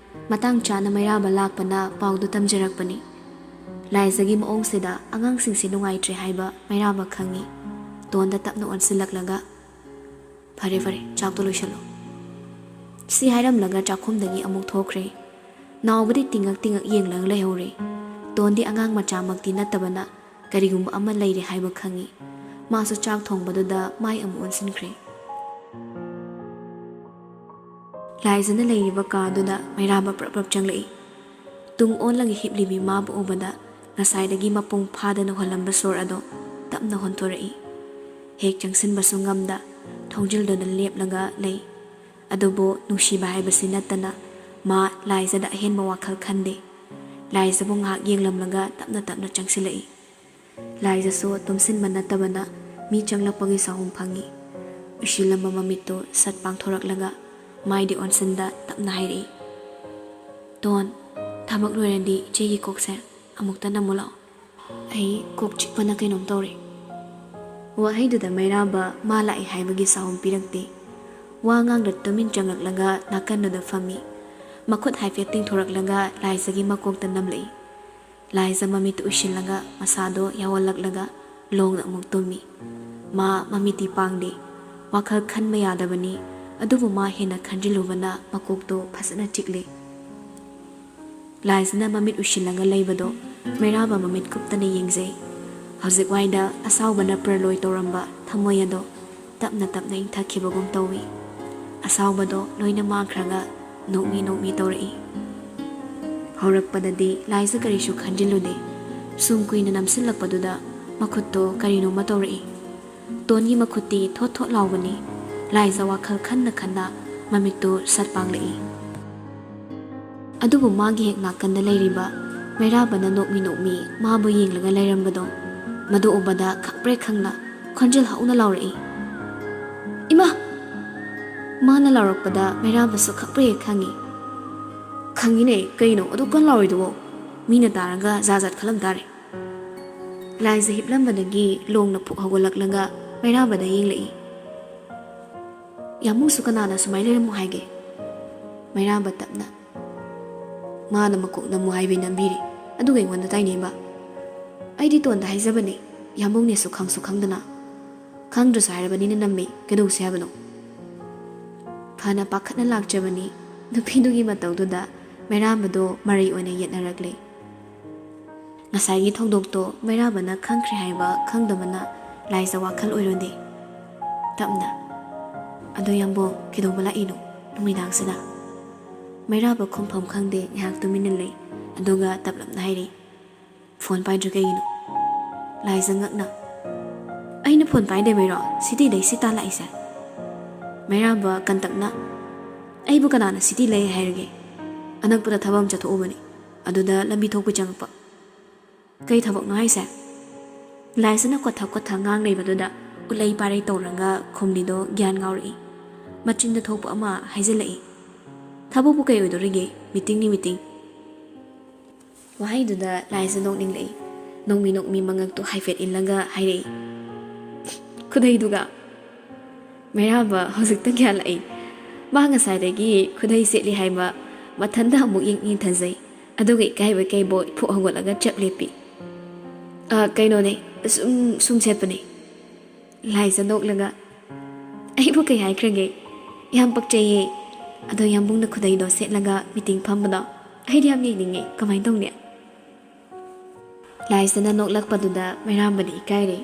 ꯃꯇꯥꯡ ꯆꯥꯅ ꯃꯩꯔꯥꯕ ꯂꯥꯛꯄꯅ ꯄꯥꯎꯗꯨ ꯇꯝꯖꯔꯛꯄꯅꯤ꯫ ꯂꯥꯏꯖꯒꯤ ꯃꯑꯣꯡꯁꯤꯗ ꯑꯉꯥꯡꯁꯤꯡꯁꯤ ꯅꯨꯡꯉꯥꯏꯇ꯭ꯔꯦ ꯍꯥꯏꯕ ꯃꯩꯔꯥꯕ ꯈꯪꯏ꯫ ꯇꯣꯟꯗ ꯇꯞꯅ ꯑꯣꯟꯁꯤꯜꯂꯛꯂꯒ, "ꯐꯔꯦ, ꯐꯔꯦ, ꯆꯥꯛꯇꯣ ꯂꯣꯏꯁꯜꯂꯣ꯫" ꯁꯤ ꯍꯥꯏꯔꯝꯂꯒ ꯆꯥꯛꯈꯨꯝꯗꯒꯤ ꯑꯃꯨꯛ ꯊꯣꯛꯈ꯭ꯔꯦ꯫ ꯅꯥꯎꯕꯗꯤ ꯇꯤꯡꯉꯛ ꯇꯤꯡꯉꯛ ꯌꯦꯡꯂꯒ ꯂꯩꯍꯧꯔꯦ꯫ ꯇꯣꯟꯗꯤ ꯑꯉꯥꯡ ꯃꯆꯥꯃꯛꯇꯤ ꯅꯠꯇꯕꯅ ꯀꯔꯤꯒꯨꯝꯕ ꯑꯃ ꯂꯩꯔꯦ ꯍꯥꯏꯕ ꯈꯪꯏ꯫ ꯃꯥꯁꯨ ꯆꯥꯛ ꯊꯣꯡꯕꯗꯨꯗ ꯃꯥꯏ ꯑꯃꯨꯛ ꯑꯣꯟꯁꯤꯟꯈ꯭ꯔꯦ꯫ ꯂꯥꯏꯖꯅ ꯂꯩꯔꯤꯕ ꯀꯥꯗꯨꯗ ꯃꯩꯔꯥꯕ ꯄ꯭ꯔꯞ ꯄ꯭ꯔꯞ ꯆꯪꯂꯛꯏ꯫ ꯇꯨꯡ ꯑꯣꯜꯂꯒ ꯍꯤꯞꯂꯤꯕꯤ ꯃꯥꯕꯨ ꯎꯕꯗ ꯉꯁꯥꯏꯗꯒꯤ ꯃꯄꯨꯡ ꯐꯥꯗꯅ ꯍꯣꯜꯂꯝꯕ ꯁꯣꯔ ꯑꯗꯣ ꯇꯞꯅ ꯍꯣꯟꯊꯣꯔꯛꯏ꯫ ꯍꯦꯛ ꯆꯪꯁꯤꯟꯕꯁꯨ ꯉꯝꯗ ꯊꯣꯡꯖꯤꯜꯗꯨꯗ ꯂꯦꯞꯂꯒ ꯂꯩ꯫ ꯑꯗꯨꯕꯨ ꯅꯨꯡꯁꯤꯕ ꯍꯥꯏꯕꯁꯤ ꯅꯠꯇꯅ ꯃꯥ ꯂꯥꯏꯖꯗ ꯑꯍꯦꯟꯕ ꯋꯥꯈꯜ ꯈꯟꯗꯦ꯫ ꯂꯥꯏꯖꯕꯨ ꯉꯥꯏꯍꯥꯛ ꯌꯦꯡꯂꯝꯂꯒ ꯇꯞꯅ ꯇꯞꯅ ꯆꯪꯁꯤꯜꯂꯛꯏ꯫ ꯂꯥꯏꯖꯁꯨ ꯇꯨꯝꯁꯤꯟꯕ ꯅꯠꯇꯕꯅ ꯃꯤ ꯆꯪꯂꯛꯄꯒꯤ ꯁꯥꯍꯨꯝ ꯐꯪꯏ꯫ ꯎꯏꯁꯤꯜꯂꯝꯕ ꯃꯃꯤꯠꯇꯨ ꯁꯠ ꯄꯥꯡꯊꯣꯔꯛꯂꯒ ꯃꯥꯏꯗꯤ ꯑꯣꯟꯁꯤꯟꯗ ꯇꯞꯅ ꯍꯥꯏꯔꯛꯏ, "ꯇꯣꯟ, ꯊꯕꯛ ꯂꯣꯏꯔꯗꯤ ꯏꯆꯦꯒꯤ ꯀꯣꯛꯁꯦ ꯑꯃꯨꯛꯇ ꯅꯝꯃꯨ ꯂꯥꯛꯑꯣ꯫ ꯑꯩ ꯀꯣꯛ ꯆꯤꯛꯄꯅ ꯀꯩꯅꯣꯝ ꯇꯧꯔꯦ꯫" ꯋꯥꯍꯩꯗꯨꯗ ꯃꯩꯔꯥꯕ ꯃꯥ ꯂꯥꯛꯑꯦ ꯍꯥꯏꯕꯒꯤ ꯁꯥꯍꯨꯝ ꯄꯤꯔꯛꯇꯦ꯫ ꯋꯥ ꯉꯥꯡꯗ ꯇꯨꯃꯤꯟ ꯆꯪꯂꯛꯂꯒ ꯅꯥꯀꯟꯗꯨꯗ ꯐꯝꯃꯤ꯫ ꯃꯈꯨꯠ ꯍꯥꯏꯐꯦꯠ ꯇꯤꯡꯊꯣꯔꯛꯂꯒ ꯂꯥꯏꯖꯒꯤ ꯃꯀꯣꯛꯇ ꯅꯝꯂꯛꯏ꯫ ꯂꯥꯏꯖ ꯃꯃꯤꯠꯇꯨ ꯎꯏꯁꯤꯜꯂꯒ ꯃꯁꯥꯗꯣ ꯌꯥꯑꯣꯜꯂꯛꯂꯒ ꯂꯣꯡꯅ ꯑꯃꯨꯛ ꯇꯨꯝꯃꯤ꯫ ꯃꯥ ꯃꯃꯤꯠꯇꯤ ꯄꯥꯡꯗꯦ꯫ ꯋꯥꯈꯜ ꯈꯟꯕ ꯌꯥꯗꯕꯅꯤ꯫ ꯑꯗꯨꯕꯨ ꯃꯥ ꯍꯦꯟꯅ ꯈꯟꯖꯤꯜꯂꯨꯕꯅ ꯃꯀꯣꯛꯇꯣ ꯐꯖꯅ ꯆꯤꯛꯂꯤ꯫ ꯂꯥꯏꯖꯅ ꯃꯃꯤꯠ ꯎꯏꯁꯤꯜꯂꯒ ꯂꯩꯕꯗꯣ ꯃꯩꯔꯥꯕ ꯃꯃꯤꯠ ꯀꯨꯞꯇꯅ ꯌꯦꯡꯖꯩ꯫ ꯍꯧꯖꯤꯛ ꯋꯥꯏꯗ ꯑꯁꯥꯎꯕꯅ ꯄ꯭ꯔꯂꯣꯏ ꯇꯧꯔꯝꯕ ꯊꯃꯣꯏ ꯑꯗꯣ ꯇꯞꯅ ꯇꯞꯅ ꯏꯪꯊꯈꯤꯕꯒꯨꯝ ꯇꯧꯏ꯫ ꯑꯁꯥꯎꯕꯗꯣ ꯂꯣꯏꯅ ꯃꯥꯡꯈ꯭ꯔꯒ ꯅꯣꯛꯃꯤ ꯅꯣꯛꯃꯤ ꯇꯧꯔꯛꯏ꯫ ꯍꯧꯔꯛꯄꯗꯗꯤ ꯂꯥꯏꯖ ꯀꯔꯤꯁꯨ ꯈꯟꯖꯤꯜꯂꯨꯗꯦ꯫ ꯁꯨꯝ ꯀꯨꯏꯅ ꯅꯝꯁꯤꯜꯂꯛꯄꯗꯨꯗ ꯃꯈꯨꯠꯇꯣ ꯀꯔꯤꯅꯣꯃ ꯇꯧꯔꯛꯏ꯫ ꯇꯣꯟꯒꯤ ꯃꯈꯨꯠꯇꯤ ꯊꯣꯠ ꯊꯣꯠ ꯂꯥꯎꯕꯅꯤ꯫ ꯂꯥꯏꯖ ꯋꯥꯈꯜ ꯈꯟꯅ ꯈꯟꯅ ꯃꯃꯤꯠꯇꯨ ꯁꯠ ꯄꯥꯡꯂꯛꯏ꯫ ꯑꯗꯨꯕꯨ ꯃꯥꯒꯤ ꯍꯦꯛ ꯅꯥꯀꯟꯗ ꯂꯩꯔꯤꯕ ꯃꯩꯔꯥꯕꯅ ꯅꯣꯛꯃꯤ ꯅꯣꯛꯃꯤ ꯃꯥꯕꯨ ꯌꯦꯡꯂꯒ ꯂꯩꯔꯝꯕꯗꯣ, ꯃꯗꯨ ꯎꯕꯗ ꯈꯪꯄ꯭ꯔꯦꯛ ꯈꯪꯅ ꯈꯣꯟꯖꯦꯜ ꯍꯧꯅ ꯂꯥꯎꯔꯛꯏ, "ꯏꯃꯥ!" ꯃꯥꯅ ꯂꯥꯎꯔꯛꯄꯗ ꯃꯩꯔꯥꯕꯁꯨ ꯈꯪꯄ꯭ꯔꯦꯛ ꯈꯪꯉꯤ꯫ "ꯈꯪꯉꯤꯅꯦ, ꯀꯩꯅꯣ ꯑꯗꯨꯛ ꯀꯟꯅ ꯂꯥꯎꯔꯤꯗꯨꯕꯣ? ꯃꯤꯅ ꯇꯥꯔꯒ ꯖꯥꯠ ꯖꯥꯠ ꯈꯜꯂꯝ ꯇꯥꯔꯦ꯫" ꯂꯥꯏꯖ ꯍꯤꯞꯂꯝꯕꯗꯒꯤ ꯂꯣꯡꯅ ꯐꯨꯛ ꯍꯧꯒꯠꯂꯛꯂꯒ ꯃꯩꯔꯥꯕꯗ ꯌꯦꯡꯂꯛꯏ꯫ "ꯌꯥꯝꯕꯨꯡꯁꯨ ꯀꯅꯥꯅ ꯁꯨꯃꯥꯏꯅ ꯂꯩꯔꯝꯃꯣ ꯍꯥꯏꯒꯦ?" ꯃꯩꯔꯥꯕ ꯇꯞꯅ, "ꯃꯥꯅ ꯃꯀꯣꯛ ꯅꯝꯃꯨ ꯍꯥꯏꯕꯩ ꯅꯝꯕꯤꯔꯤ, ꯑꯗꯨꯒ ꯑꯩꯉꯣꯟꯗ ꯇꯥꯏꯅꯩꯕ꯫ ꯑꯩꯗꯤ ꯇꯣꯟꯗ ꯍꯥꯏꯖꯕꯅꯦ, ꯌꯥꯝꯕꯨꯡꯅꯦꯁꯨ ꯈꯪꯁꯨ ꯈꯪꯗꯅ꯫ ꯈꯪꯗ꯭ꯔꯁꯨ ꯍꯥꯏꯔꯕꯅꯤꯅ ꯅꯝꯃꯤ, ꯀꯩꯗꯧꯁꯦ ꯍꯥꯏꯕꯅꯣ?" ꯐꯅ ꯄꯥꯈꯠꯅ ꯂꯥꯛꯆꯕꯅꯤ, ꯅꯨꯄꯤꯗꯨꯒꯤ ꯃꯇꯧꯗꯨꯗ ꯃꯩꯔꯥꯕꯗꯣ ꯃꯔꯩ ꯑꯣꯏꯅ ꯌꯦꯠꯅꯔꯛꯂꯦ꯫ ꯉꯁꯥꯏꯒꯤ ꯊꯧꯗꯣꯛꯇꯣ ꯃꯩꯔꯥꯕꯅ ꯈꯪꯈ꯭ꯔꯦ ꯍꯥꯏꯕ ꯈꯪꯗꯕꯅ ꯂꯥꯏꯖ ꯋꯥꯈꯜ ꯑꯣꯏꯔꯨꯗꯦ꯫ ꯇꯞꯅ, "ꯑꯗꯣ ꯌꯥꯝꯕꯨꯡ, ꯀꯩꯗꯧꯕ ꯂꯥꯛꯏꯅꯣ ꯅꯨꯃꯤꯗꯥꯡꯁꯤꯗ?" ꯃꯩꯔꯥꯕ ꯈꯨꯝꯐꯝ ꯈꯪꯗꯦ, ꯉꯥꯏꯍꯥꯛ ꯇꯨꯃꯤꯟꯅ ꯂꯩ꯫ ꯑꯗꯨꯒ ꯇꯞꯂꯞꯅ ꯍꯥꯏꯔꯛꯏ, "ꯐꯣꯟ ꯄꯥꯏꯗ꯭ꯔꯤ ꯀꯩꯒꯤꯅꯣ?" ꯂꯥꯏꯖ ꯉꯛꯅ, ꯑꯩꯅ ꯐꯣꯟ ꯄꯥꯏꯗꯕꯩꯔꯣ ꯁꯤꯇꯤꯗꯩ ꯁꯤ ꯇꯥꯜꯂꯛꯏꯁꯦ? ꯃꯩꯔꯥꯕ ꯀꯟꯇꯛꯅ, "ꯑꯩꯕꯨ ꯀꯅꯥꯅ ꯁꯤꯇꯤ ꯂꯩ ꯍꯥꯏꯔꯒꯦ? ꯑꯅꯛꯄꯗ ꯊꯕꯛ ꯑꯃ ꯆꯠꯊꯣꯛꯎꯕꯅꯤ, ꯑꯗꯨꯗ ꯂꯝꯕꯤ ꯊꯣꯛꯄ ꯆꯪꯉꯛꯄ"꯫ "ꯀꯩ ꯊꯕꯛꯅꯣ ꯍꯥꯏꯁꯦ?" ꯂꯥꯏꯁꯅ ꯀꯣꯊ ꯀꯣꯊ ꯉꯥꯡ ꯂꯩꯕꯗꯨꯗ ꯎꯠꯂꯩ ꯄꯥꯔꯩ ꯇꯧꯔꯒ ꯈꯨꯝꯂꯤꯗꯣ ꯒ꯭ꯌꯥꯟ ꯉꯥꯎꯔꯛꯏ꯫ ꯃꯆꯤꯟꯗ ꯊꯣꯛꯄ ꯑꯃ ꯍꯥꯏꯖꯤꯜꯂꯛꯏ꯫ "ꯊꯕꯛꯄꯨ ꯀꯩ ꯑꯣꯏꯗꯣꯔꯤꯒꯦ? ꯃꯤꯇꯤꯡꯅꯤ, ꯃꯤꯇꯤꯡ"꯫ ꯋꯥꯍꯩꯗꯨꯗ ꯂꯥꯏꯖ ꯅꯣꯛꯅꯤꯡꯂꯛꯏ꯫ ꯅꯣꯡꯃꯤ ꯅꯣꯡꯃꯤ ꯃꯉꯛꯇꯨ ꯍꯥꯏꯐꯦꯠ ꯏꯜꯂꯒ ꯍꯥꯏꯔꯛꯏ, ꯈꯨꯗꯩꯗꯨꯒ꯫ ꯃꯩꯔꯥꯕ ꯍꯧꯖꯤꯛꯇ ꯒ꯭ꯌꯥꯟ ꯂꯥꯛꯏ꯫ ꯃꯥ ꯉꯁꯥꯏꯗꯒꯤ ꯈꯨꯗꯩ ꯁꯦꯠꯂꯤ ꯍꯥꯏꯕ ꯃꯊꯟꯇ ꯑꯃꯨꯛ ꯌꯦꯡ ꯌꯦꯡꯊꯖꯩ꯫ ꯑꯗꯨꯒ ꯏꯀꯥꯏꯕꯣꯏ ꯀꯩꯕꯣꯏ ꯐꯨꯛ ꯍꯧꯒꯠꯂꯒ ꯆꯞ ꯂꯦꯞꯄꯤ꯫ "ꯑ, ꯀꯩꯅꯣꯅꯦ, ꯁꯨꯝ, ꯁꯨꯝ ꯁꯦꯠꯄꯅꯦ"꯫ ꯂꯥꯏꯖ ꯅꯣꯛꯂꯒ, "ꯑꯩꯕꯨ ꯀꯩ ꯍꯥꯏꯈ꯭ꯔꯒꯦ? ꯌꯥꯝ ꯄꯛꯆꯩꯌꯦ꯫ ꯑꯗꯣ ꯌꯥꯝꯕꯨꯡꯅ ꯈꯨꯗꯩꯗꯣ ꯁꯦꯠꯂꯒ ꯃꯤꯇꯤꯡ ꯐꯝꯕꯗꯣ ꯑꯩꯗꯤ ꯌꯥꯝ ꯌꯦꯡꯅꯤꯡꯉꯦ꯫ ꯀꯃꯥꯏꯅ ꯇꯧꯅꯤ?" ꯂꯥꯏꯖꯅ ꯅꯣꯛꯂꯛꯄꯗꯨꯗ ꯃꯩꯔꯥꯝꯕꯗꯤ ꯏꯀꯥꯏꯔꯦ꯫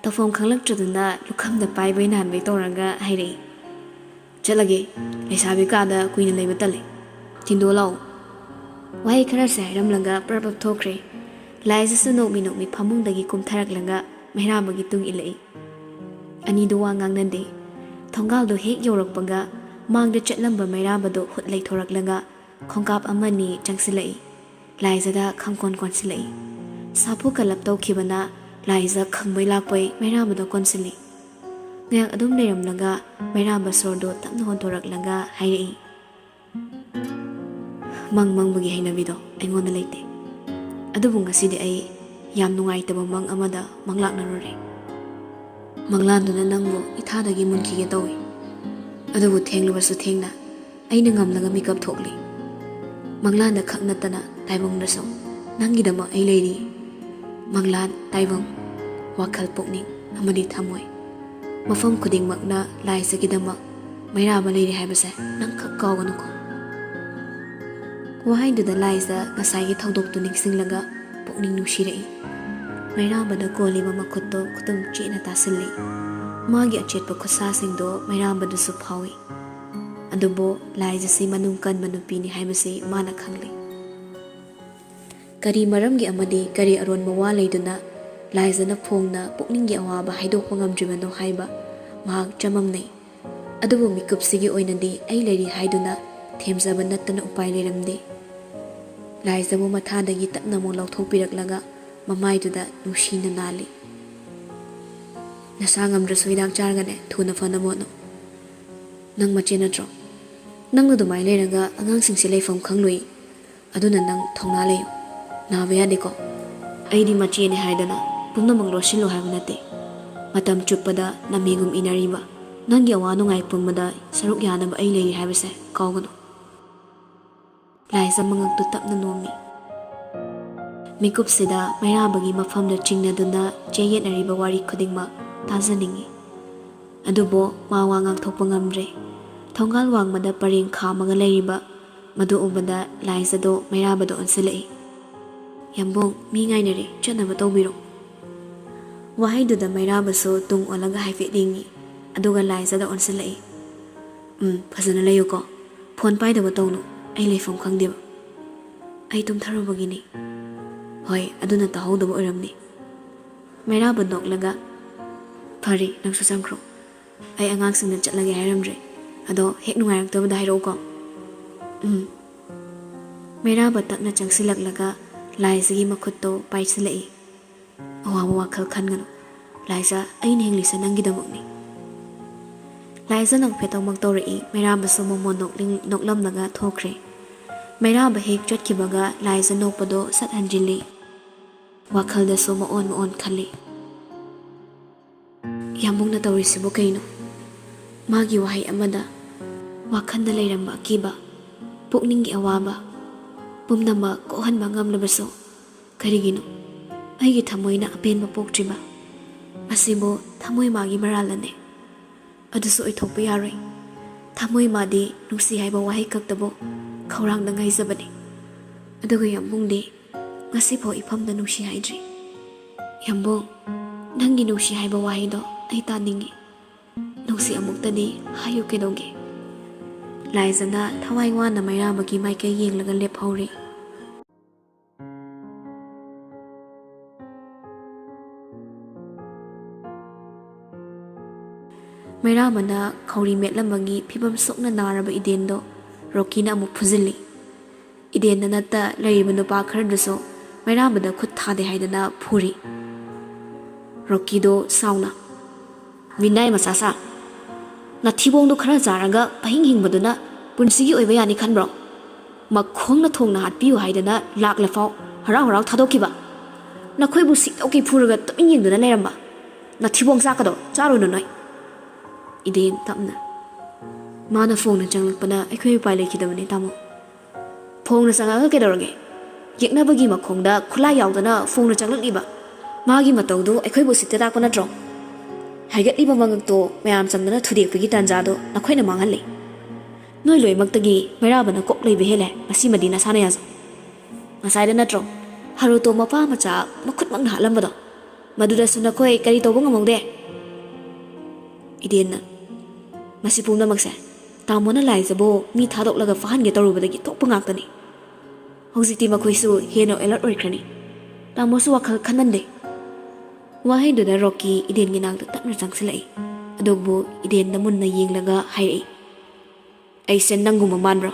ꯇꯧꯐꯝ ꯈꯪꯂꯛꯇ꯭ꯔꯗꯨꯅ ꯂꯨꯈꯝꯗ ꯄꯥꯏꯕꯩ ꯅꯥꯟꯕꯩ ꯇꯧꯔꯒ ꯍꯥꯏꯔꯛꯏ, "ꯆꯠꯂꯒꯦ꯫ ꯂꯩꯁꯥꯕꯤ ꯀꯥꯗ ꯀꯨꯏꯅ ꯂꯩꯕ ꯇꯜꯂꯦ꯫ ꯊꯤꯟꯗꯣꯛꯑ ꯂꯥꯛꯑꯣ"꯫ ꯋꯥꯍꯩ ꯈꯔꯁꯦ ꯍꯥꯏꯔꯝꯂꯒ ꯄ꯭ꯔꯞ ꯄ꯭ꯔꯞ ꯊꯣꯛꯈ꯭ꯔꯦ꯫ ꯂꯥꯏꯖꯁꯨ ꯅꯣꯛꯃꯤ ꯅꯣꯛꯃꯤ ꯐꯃꯨꯡꯗꯒꯤ ꯀꯨꯝꯊꯔꯛꯂꯒ ꯃꯩꯔꯥꯝꯕꯒꯤ ꯇꯨꯡ ꯏꯜꯂꯛꯏ꯫ ꯑꯅꯤꯗꯨ ꯋꯥ ꯉꯥꯡꯅꯗꯦ꯫ ꯊꯣꯡꯒꯥꯜꯗꯣ ꯍꯦꯛ ꯌꯧꯔꯛꯄꯒ ꯃꯥꯡꯗ ꯆꯠꯂꯝꯕ ꯃꯩꯔꯥꯝꯕꯗꯣ ꯍꯨꯠ ꯂꯩꯊꯣꯔꯛꯂꯒ ꯈꯣꯡꯀꯥꯞ ꯑꯃꯅꯤ ꯆꯪꯁꯤꯜꯂꯛꯏ꯫ ꯂꯥꯏꯖꯗ ꯈꯪꯀꯣꯟ ꯀꯣꯟꯁꯤꯜꯂꯛꯏ꯫ ꯁꯥꯐꯨ ꯀꯜꯂꯞ ꯇꯧꯈꯤꯕꯅ ꯂꯥꯏꯖ ꯈꯪꯕꯩ ꯂꯥꯛꯄꯩ ꯃꯩꯔꯥꯝꯕꯗꯣ ꯀꯣꯟꯁꯤꯜꯂꯤ꯫ ꯉꯥꯏꯍꯥꯛ ꯑꯗꯨꯝ ꯂꯩꯔꯝꯂꯒ ꯃꯩꯔꯥꯝꯕ ꯁꯣꯔꯗꯣ ꯇꯞꯅ ꯍꯣꯟꯗꯣꯔꯛꯂꯒ ꯍꯥꯏꯔꯛꯏ, "ꯃꯪ ꯃꯪꯕꯒꯤ ꯍꯩꯅꯕꯤꯗꯣ ꯑꯩꯉꯣꯟꯗ ꯂꯩꯇꯦ꯫ ꯑꯗꯨꯕꯨ ꯉꯁꯤꯗꯤ ꯑꯩ ꯌꯥꯝ ꯅꯨꯡꯉꯥꯏꯇꯕ ꯃꯪ ꯑꯃꯗ ꯃꯪꯂꯥꯛꯅꯔꯨꯔꯦ꯫ ꯃꯪꯂꯥꯟꯗꯨꯅ ꯅꯪꯕꯨ ꯏꯊꯥꯗꯒꯤ ꯃꯨꯟꯈꯤꯒꯦ ꯇꯧꯏ꯫ ꯑꯗꯨꯕꯨ ꯊꯦꯡꯂꯕꯁꯨ ꯊꯦꯡꯅ ꯑꯩꯅ ꯉꯝꯂꯒ ꯃꯤꯀꯞ ꯊꯣꯛꯂꯤ꯫ ꯃꯪꯂꯥꯟꯗ ꯈꯛ ꯅꯠꯇꯅ ꯇꯥꯏꯕꯪꯗꯁꯨ ꯅꯪꯒꯤꯗꯃꯛ ꯑꯩ ꯂꯩꯔꯤ꯫ ꯃꯪꯂꯥꯟ, ꯇꯥꯏꯕꯪ, ꯋꯥꯈꯜ, ꯄꯨꯛꯅꯤꯡ ꯑꯃꯗꯤ ꯊꯃꯣꯏ, ꯃꯐꯝ ꯈꯨꯗꯤꯡꯃꯛꯅ ꯂꯥꯏꯖꯒꯤꯗꯃꯛ ꯃꯩꯔꯥꯕ ꯂꯩꯔꯤ ꯍꯥꯏꯕꯁꯦ ꯅꯪ ꯈꯛ ꯀꯥꯎꯒꯅꯨꯀꯣ"꯫ ꯋꯥꯍꯩꯗꯨꯗ ꯂꯥꯏꯖ ꯉꯁꯥꯏꯒꯤ ꯊꯧꯗꯣꯛꯇꯨ ꯅꯤꯡꯁꯤꯡꯂꯒ ꯄꯨꯛꯅꯤꯡ ꯅꯨꯡꯁꯤꯔꯛꯏ꯫ ꯃꯩꯔꯥꯕꯗ ꯀꯣꯜꯂꯤꯕ ꯃꯈꯨꯠꯇꯣ ꯈꯨꯇꯨꯝ ꯆꯦꯠꯅ ꯇꯥꯁꯤꯜꯂꯤ꯫ ꯃꯥꯒꯤ ꯑꯆꯦꯠꯄ ꯈꯨꯠꯁꯥꯁꯤꯡꯗꯣ ꯃꯩꯔꯥꯕꯗꯁꯨ ꯐꯥꯎꯏ꯫ ꯑꯗꯨꯕꯨ ꯂꯥꯏꯖꯁꯤ ꯃꯅꯨꯡ ꯀꯟꯕ ꯅꯨꯄꯤꯅꯤ ꯍꯥꯏꯕꯁꯤ ꯃꯥꯅ ꯈꯪꯂꯤ꯫ ꯀꯔꯤ ꯃꯔꯝꯒꯤ ꯑꯃꯗꯤ ꯀꯔꯤ ꯑꯔꯣꯟꯕ ꯋꯥ ꯂꯩꯗꯨꯅ ꯂꯥꯏꯖꯅ ꯐꯣꯡꯅ ꯄꯨꯛꯅꯤꯡꯒꯤ ꯑꯋꯥꯕ ꯍꯥꯏꯗꯣꯛꯄ ꯉꯝꯗ꯭ꯔꯤꯕꯅꯣ ꯍꯥꯏꯕ ꯃꯍꯥꯛ ꯆꯃꯝꯅꯩ꯫ ꯑꯗꯨꯕꯨ ꯃꯤꯀꯨꯞꯁꯤꯒꯤ ꯑꯣꯏꯅꯗꯤ ꯑꯩ ꯂꯩꯔꯤ ꯍꯥꯏꯗꯨꯅ ꯊꯦꯝꯖꯕ ꯅꯠꯇꯅ ꯎꯄꯥꯏ ꯂꯩꯔꯝꯗꯦ꯫ ꯂꯥꯏꯖꯕꯨ ꯃꯊꯥꯗꯒꯤ ꯇꯞꯅ ꯑꯃꯨꯛ ꯂꯧꯊꯣꯛꯄꯤꯔꯛꯂꯒ ꯃꯃꯥꯏꯗꯨꯗ ꯅꯨꯡꯁꯤꯅ ꯅꯥꯜꯂꯤ꯫ "ꯅꯁꯥ ꯉꯝꯗ꯭ꯔꯁꯨ ꯍꯤꯗꯥꯛ ꯆꯥꯔꯒꯅꯦ ꯊꯨꯅ ꯐꯅꯕ ꯍꯣꯠꯅꯧ꯫ ꯅꯪ ꯃꯆꯦ ꯅꯠꯇ꯭ꯔꯣ? ꯅꯪ ꯑꯗꯨꯃꯥꯏꯅ ꯂꯩꯔꯒ ꯑꯉꯥꯡꯁꯤꯡꯁꯦ ꯂꯩꯐꯝ ꯈꯪꯂꯣꯏ꯫ ꯑꯗꯨꯅ ꯅꯪ ꯊꯧꯅꯥ ꯂꯩꯌꯨ꯫ ꯅꯥꯕ ꯌꯥꯗꯦꯀꯣ꯫ ꯑꯩꯗꯤ ꯃꯆꯦꯅꯦ ꯍꯥꯏꯗꯅ ꯄꯨꯝꯅꯃꯛ ꯂꯣꯠꯁꯤꯜꯂꯨ ꯍꯥꯏꯕ ꯅꯠꯇꯦ꯫ ꯃꯇꯝ ꯆꯨꯞꯄꯗ ꯅꯃꯤꯒꯨꯝ ꯏꯅꯔꯤꯕ, ꯅꯪꯒꯤ ꯑꯋꯥ ꯅꯨꯡꯉꯥꯏ ꯄꯨꯝꯕꯗ ꯁꯔꯨꯛ ꯌꯥꯅꯕ ꯑꯩ ꯂꯩꯔꯤ ꯍꯥꯏꯕꯁꯦ ꯀꯥꯎꯒꯅꯨ꯫" ꯂꯥꯏꯖ ꯃꯉꯛꯇꯨ ꯇꯞꯅ ꯅꯣꯝꯃꯤ꯫ ꯃꯤꯀꯨꯞꯁꯤꯗ ꯃꯩꯔꯥꯕꯒꯤ ꯃꯐꯝꯗ ꯆꯤꯡꯅꯗꯨꯅ ꯆꯌꯦꯠꯅꯔꯤꯕ ꯋꯥꯔꯤ ꯈꯨꯗꯤꯡꯃꯛ ꯇꯥꯖꯅꯤꯡꯏ꯫ ꯑꯗꯨꯕꯨ ꯃꯥ ꯋꯥ ꯉꯥꯡꯊꯣꯛꯄ ꯉꯝꯗ꯭ꯔꯦ꯫ ꯊꯣꯡꯒꯥꯜ ꯋꯥꯡꯃꯗ ꯄꯔꯦꯡ ꯈꯥꯝꯃꯒ ꯂꯩꯔꯤꯕ ꯃꯗꯨ ꯎꯕꯗ ꯂꯥꯏꯖꯗꯣ ꯃꯩꯔꯥꯕꯗ ꯑꯣꯟꯁꯤꯜꯂꯛꯏ꯫ "ꯌꯥꯝꯕꯨꯡ, ꯃꯤ ꯉꯥꯏꯅꯔꯦ, ꯆꯠꯅꯕ ꯇꯧꯕꯤꯔꯣ꯫" ꯋꯥꯍꯩꯗꯨꯗ ꯃꯩꯔꯥꯕꯁꯨ ꯇꯨꯡ ꯑꯣꯜꯂꯒ ꯍꯥꯏꯐꯦꯠ ꯌꯦꯡꯉꯤ, ꯑꯗꯨꯒ ꯂꯥꯏꯖꯗ ꯑꯣꯟꯁꯤꯜꯂꯛꯏ꯫ "ꯎꯝ, ꯐꯖꯅ ꯂꯩꯌꯨꯀꯣ꯫ ꯐꯣꯟ ꯄꯥꯏꯗꯕ ꯇꯧꯅꯨ, ꯑꯩ ꯂꯩꯐꯝ ꯈꯪꯗꯦꯕ꯫ ꯑꯩ ꯇꯨꯝꯊꯔꯨꯕꯒꯤꯅꯤ꯫" "ꯍꯣꯏ, ꯑꯗꯨꯅ ꯇꯥꯍꯧꯗꯕ ꯑꯣꯏꯔꯝꯅꯤ꯫" ꯃꯩꯔꯥꯕ ꯅꯣꯛꯂꯒ, "ꯐꯔꯦ, ꯅꯪꯁꯨ ꯆꯪꯈ꯭ꯔꯣ꯫ ꯑꯩ ꯑꯉꯥꯡꯁꯤꯡꯅ ꯆꯠꯂꯒꯦ ꯍꯥꯏꯔꯝꯗ꯭ꯔꯦ꯫ ꯑꯗꯣ ꯍꯦꯛ ꯅꯨꯡꯉꯥꯏꯔꯛꯇꯕꯗ ꯍꯥꯏꯔꯛꯎꯀꯣ꯫" "ꯎꯝ꯫" ꯃꯩꯔꯥꯕ ꯇꯞꯅ ꯆꯪꯁꯤꯜꯂꯛꯂꯒ ꯂꯥꯏꯖꯒꯤ ꯃꯈꯨꯠꯇꯣ ꯄꯥꯏꯁꯤꯜꯂꯛꯏ꯫ "ꯑꯋꯥꯕ ꯋꯥꯈꯜ ꯈꯟꯒꯅꯨ꯫ ꯂꯥꯏꯖ, ꯑꯩꯅ ꯍꯤꯡꯂꯤꯁꯦ ꯅꯪꯒꯤꯗꯃꯛꯅꯤ꯫" ꯂꯥꯏꯖ ꯅꯣꯛꯐꯦꯠꯇꯧꯃꯛ ꯇꯧꯔꯛꯏ꯫ ꯃꯩꯔꯥꯕꯁꯨ ꯃꯣꯃꯣꯟ ꯅꯣꯛꯅꯤꯡ-, ꯅꯣꯛꯂꯝꯂꯒ ꯊꯣꯛꯈ꯭ꯔꯦ꯫ ꯃꯩꯔꯥꯕ ꯍꯦꯛ ꯆꯠꯈꯤꯕꯒ ꯂꯥꯏꯖ ꯅꯣꯛꯄꯗꯣ ꯁꯠ ꯍꯟꯖꯤꯜꯂꯤ꯫ ꯋꯥꯈꯜꯗꯁꯨ ꯃꯑꯣꯟ ꯃꯑꯣꯟ ꯈꯜꯂꯤ꯫ "ꯌꯥꯝꯕꯨꯡꯅ ꯇꯧꯔꯤꯁꯤꯕꯨ ꯀꯩꯅꯣ?" ꯃꯥꯒꯤ ꯋꯥꯍꯩ ꯑꯃꯗ ꯋꯥꯈꯜꯗ ꯂꯩꯔꯝꯕ ꯑꯀꯤꯕ, ꯄꯨꯛꯅꯤꯡꯒꯤ ꯑꯋꯥꯕ ꯄꯨꯝꯅꯃꯛ ꯀꯣꯛꯍꯟꯕ ꯉꯝꯂꯕꯁꯨ ꯀꯔꯤꯒꯤꯅꯣ ꯑꯩꯒꯤ ꯊꯃꯣꯏꯅ ꯑꯄꯦꯟꯕ ꯄꯣꯛꯇ꯭ꯔꯤꯕ? ꯃꯁꯤꯕꯨ ꯊꯃꯣꯏ ꯃꯥꯒꯤ ꯃꯔꯥꯜꯅꯅꯦ꯫ ꯑꯗꯨꯁꯨ ꯑꯣꯏꯊꯣꯛꯄ ꯌꯥꯔꯣꯏ꯫ ꯊꯃꯣꯏ ꯃꯥꯗꯤ ꯅꯨꯡꯁꯤ ꯍꯥꯏꯕ ꯋꯥꯍꯩ ꯈꯛꯇꯕꯨ ꯈꯧꯔꯥꯡꯅ ꯉꯥꯏꯖꯕꯅꯤ꯫ ꯑꯗꯨꯒ ꯌꯥꯝꯕꯨꯡꯗꯤ ꯉꯁꯤꯐꯥꯎ ꯏꯐꯝꯗ ꯅꯨꯡꯁꯤ ꯍꯥꯏꯗ꯭ꯔꯤ꯫ ꯌꯥꯝꯕꯨꯡ, ꯅꯪꯒꯤ ꯅꯨꯡꯁꯤ ꯍꯥꯏꯕ ꯋꯥꯍꯩꯗꯣ ꯑꯩ ꯇꯥꯅꯤꯡꯏ꯫ ꯅꯨꯡꯁꯤ ꯑꯃꯨꯛꯇꯗꯤ ꯍꯥꯏꯌꯨ ꯀꯩꯗꯧꯒꯦ?" ꯂꯥꯏꯖꯅ ꯊꯋꯥꯏ ꯋꯥꯅ ꯃꯩꯔꯥꯕꯒꯤ ꯃꯥꯏꯀꯩ ꯌꯦꯡꯂꯒ ꯂꯦꯞꯍꯧꯔꯤ꯫ ꯃꯩꯔꯥꯕꯅ ꯈꯧꯔꯤ ꯃꯦꯠꯂꯝꯕꯒꯤ ꯐꯤꯕꯝ ꯁꯣꯛꯅ ꯅꯥꯔꯕ ꯏꯗꯦꯟꯗꯣ ꯔꯣꯀꯤꯅ ꯑꯃꯨꯛ ꯐꯨꯖꯤꯜꯂꯤ꯫ ꯏꯗꯦꯟꯗ ꯅꯠꯇ ꯂꯩꯔꯤꯕ ꯅꯨꯄꯥ ꯈꯔꯗꯨꯁꯨ ꯃꯩꯔꯥꯕꯗ ꯈꯨꯠ ꯊꯥꯗꯦ ꯍꯥꯏꯗꯅ ꯐꯨꯔꯤ꯫ ꯔꯣꯀꯤꯗꯣ ꯁꯥꯎꯅ, "ꯃꯤꯅꯥꯏ ꯃꯆꯥ ꯁꯥ, ꯅꯊꯤꯕꯣꯡꯗꯣ ꯈꯔ ꯆꯥꯔꯒ ꯄꯍꯤꯡ ꯍꯤꯡꯕꯗꯨꯅ ꯄꯨꯟꯁꯤꯒꯤ ꯑꯣꯏꯕ ꯌꯥꯅꯤ ꯈꯟꯕ꯭ꯔꯣ? ꯃꯈꯣꯡꯅ ꯊꯣꯡꯅ ꯍꯥꯠꯄꯤꯌꯨ ꯍꯥꯏꯗꯅ ꯂꯥꯛꯂꯐꯥꯎ ꯍꯔꯥꯎ ꯍꯔꯥꯎ ꯊꯥꯗꯣꯛꯈꯤꯕ꯫ ꯅꯈꯣꯏꯕꯨ ꯁꯤꯛꯇꯧꯀꯤ ꯐꯨꯔꯒ ꯇꯨꯃꯤꯟ ꯌꯦꯡꯗꯨꯅ ꯂꯩꯔꯝꯕ꯫ ꯅꯊꯤꯕꯣꯡ ꯆꯥꯛꯀꯗꯣ ꯆꯥꯔꯨꯅꯨ ꯅꯣꯏ꯫" ꯏꯗꯦꯟ ꯇꯞꯅ, "ꯃꯥꯅ ꯐꯣꯡꯅ ꯆꯪꯂꯛꯄꯅ ꯑꯩꯈꯣꯏ ꯎꯄꯥꯏ ꯂꯩꯈꯤꯗꯕꯅꯤ, ꯇꯥꯃꯣ꯫" "ꯐꯣꯡꯅ ꯆꯪꯉꯛꯑꯒ ꯀꯩꯗꯧꯔꯒꯦ? ꯌꯦꯛꯅꯕꯒꯤ ꯃꯈꯣꯡꯗ ꯈꯨꯠꯂꯥꯏ ꯌꯥꯎꯗꯅ ꯐꯣꯡꯅ ꯆꯪꯂꯛꯂꯤꯕ ꯃꯥꯒꯤ ꯃꯇꯧꯗꯨ ꯑꯩꯈꯣꯏꯕꯨ ꯎꯁꯤꯠꯇ ꯇꯥꯛꯄ ꯅꯠꯇ꯭ꯔꯣ? ꯍꯥꯏꯒꯠꯂꯤꯕ ꯃꯉꯛꯇꯣ ꯃꯌꯥꯝ ꯆꯪꯗꯅ ꯊꯨꯗꯦꯛꯄꯒꯤ ꯇꯥꯟꯖꯥꯗꯣ ꯅꯈꯣꯏꯅ ꯃꯥꯡꯍꯜꯂꯤ꯫ ꯅꯣꯏ ꯂꯣꯏꯅꯃꯛꯇꯒꯤ ꯃꯩꯔꯥꯕꯅ ꯀꯣꯛ ꯂꯩꯕ ꯍꯦꯜꯂꯦ, ꯃꯁꯤꯃꯗꯤ ꯅꯁꯥꯅ ꯌꯥꯖꯧ꯫ ꯉꯁꯥꯏꯗ ꯅꯠꯇ꯭ꯔꯣ ꯍꯥꯔꯨꯇꯣ ꯃꯄꯥ ꯃꯆꯥ ꯃꯈꯨꯠꯃꯛꯅ ꯍꯥꯠꯂꯝꯕꯗꯣ? ꯃꯗꯨꯗꯁꯨ ꯅꯈꯣꯏ ꯀꯔꯤ ꯇꯧꯕ ꯉꯝꯍꯧꯗꯦ?" ꯏꯗꯦꯟꯅ, "ꯃꯁꯤ ꯄꯨꯝꯅꯃꯛꯁꯦ ꯇꯥꯃꯣꯅ ꯂꯥꯏꯖꯕꯨ ꯃꯤ ꯊꯥꯗꯣꯛꯂꯒ ꯐꯥꯍꯟꯒꯦ ꯇꯧꯔꯨꯕꯗꯒꯤ ꯊꯣꯛꯄ ꯉꯥꯛꯇꯅꯤ꯫ ꯍꯧꯖꯤꯛꯇꯤ ꯃꯈꯣꯏꯁꯨ ꯍꯦꯟꯅ alert ꯑꯣꯏꯈ꯭ꯔꯅꯤ꯫ ꯇꯥꯃꯣꯁꯨ ꯋꯥꯈꯜ ꯈꯟꯃꯟꯗꯦ꯫" ꯋꯥꯍꯩꯗꯨꯗ ꯔꯣꯀꯤ ꯏꯗꯦꯟꯒꯤ ꯅꯥꯛꯇ ꯇꯞꯅ ꯆꯪꯁꯤꯜꯂꯛꯏ꯫ ꯑꯗꯨꯕꯨ ꯏꯗꯦꯟꯗ ꯃꯨꯟꯅ ꯌꯦꯡꯂꯒ ꯍꯥꯏꯔꯛꯏ, "ꯑꯩꯁꯦ ꯅꯪꯒꯨꯝꯕ ꯃꯥꯟꯕ꯭ꯔꯣ?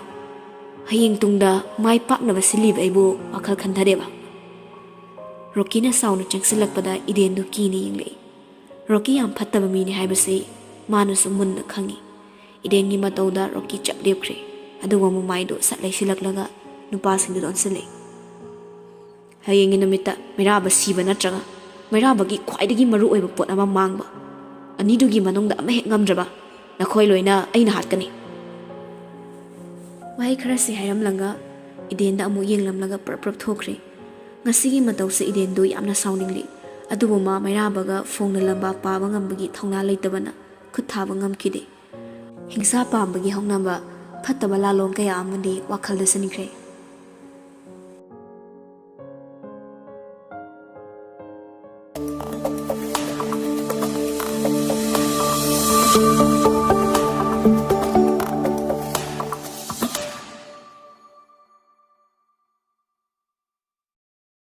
ꯍꯌꯦꯡ ꯇꯨꯡꯗ ꯃꯥꯏ ꯄꯥꯛꯅꯕ ꯁꯤꯜꯂꯤꯕ ꯑꯩꯕꯨ ꯋꯥꯈꯜ ꯈꯟꯊꯗꯦꯕ?" ꯔꯣꯀꯤꯅ ꯁꯥꯎꯅ ꯆꯪꯁꯤꯜꯂꯛꯄꯗ ꯏꯗꯦꯟꯗꯨ ꯀꯤꯅ ꯌꯦꯡꯂꯛꯏ꯫ ꯔꯣꯀꯤ ꯌꯥꯝ ꯐꯠꯇꯕ ꯃꯤꯅꯤ ꯍꯥꯏꯕꯁꯤ ꯃꯥꯅꯁꯨ ꯃꯨꯟꯅ ꯈꯪꯏ꯫ ꯏꯗꯦꯟꯒꯤ ꯃꯇꯧꯗ ꯔꯣꯀꯤ ꯆꯞ ꯂꯦꯞꯈ꯭ꯔꯦ, ꯑꯗꯨꯒ ꯃꯃꯥꯏꯗꯨ ꯁꯠ ꯂꯩꯁꯤꯜꯂꯛꯂꯒ ꯅꯨꯄꯥꯁꯤꯡꯗꯨꯗ ꯑꯣꯟꯁꯤꯜꯂꯛꯏ꯫ "ꯍꯌꯦꯡꯒꯤ ꯅꯨꯃꯤꯠꯇ ꯃꯩꯔꯥꯕ ꯁꯤꯕ ꯅꯠꯇ꯭ꯔꯒ ꯃꯩꯔꯥꯕꯒꯤ ꯈ꯭ꯋꯥꯏꯗꯒꯤ ꯃꯔꯨ ꯑꯣꯏꯕ ꯄꯣꯠ ꯑꯃ ꯃꯥꯡꯕ, ꯑꯅꯤꯗꯨꯒꯤ ꯃꯅꯨꯡꯗ ꯑꯃ ꯍꯦꯛ ꯉꯝꯗ꯭ꯔꯕ ꯅꯈꯣꯏ ꯂꯣꯏꯅ ꯑꯩꯅ ꯍꯥꯠꯀꯅꯤ꯫" ꯋꯥꯍꯩ ꯈꯔꯁꯤ ꯍꯥꯏꯔꯝꯂꯒ ꯏꯗꯦꯟꯗ ꯑꯃꯨꯛ ꯌꯦꯡꯂꯝꯂꯒ ꯄ꯭ꯔꯞ ꯄ꯭ꯔꯞ ꯊꯣꯛꯈ꯭ꯔꯦ꯫ ꯉꯁꯤꯒꯤ ꯃꯇꯧꯁꯦ ꯏꯗꯦꯟꯗꯨ ꯌꯥꯝꯅ ꯁꯥꯎꯅꯤꯡꯂꯤ꯫ ꯑꯗꯨꯕꯨ ꯃꯥ ꯃꯩꯔꯥꯕꯒ ꯐꯣꯡꯅ ꯂꯝꯕꯥ ꯄꯥꯕ ꯉꯝꯕꯒꯤ ꯊꯧꯅꯥ ꯂꯩꯇꯕꯅ ꯈꯨꯠ ꯊꯥꯕ ꯉꯝꯈꯤꯗꯦ꯫ ꯍꯤꯡꯁꯥ ꯄꯥꯝꯕꯒꯤ ꯍꯧꯅꯕ ꯐꯠꯇꯕ ꯂꯥꯂꯣꯡ ꯀꯌꯥ ꯑꯃꯗꯤ ꯋꯥꯈꯜꯗ ꯆꯟꯈ꯭ꯔꯦ꯫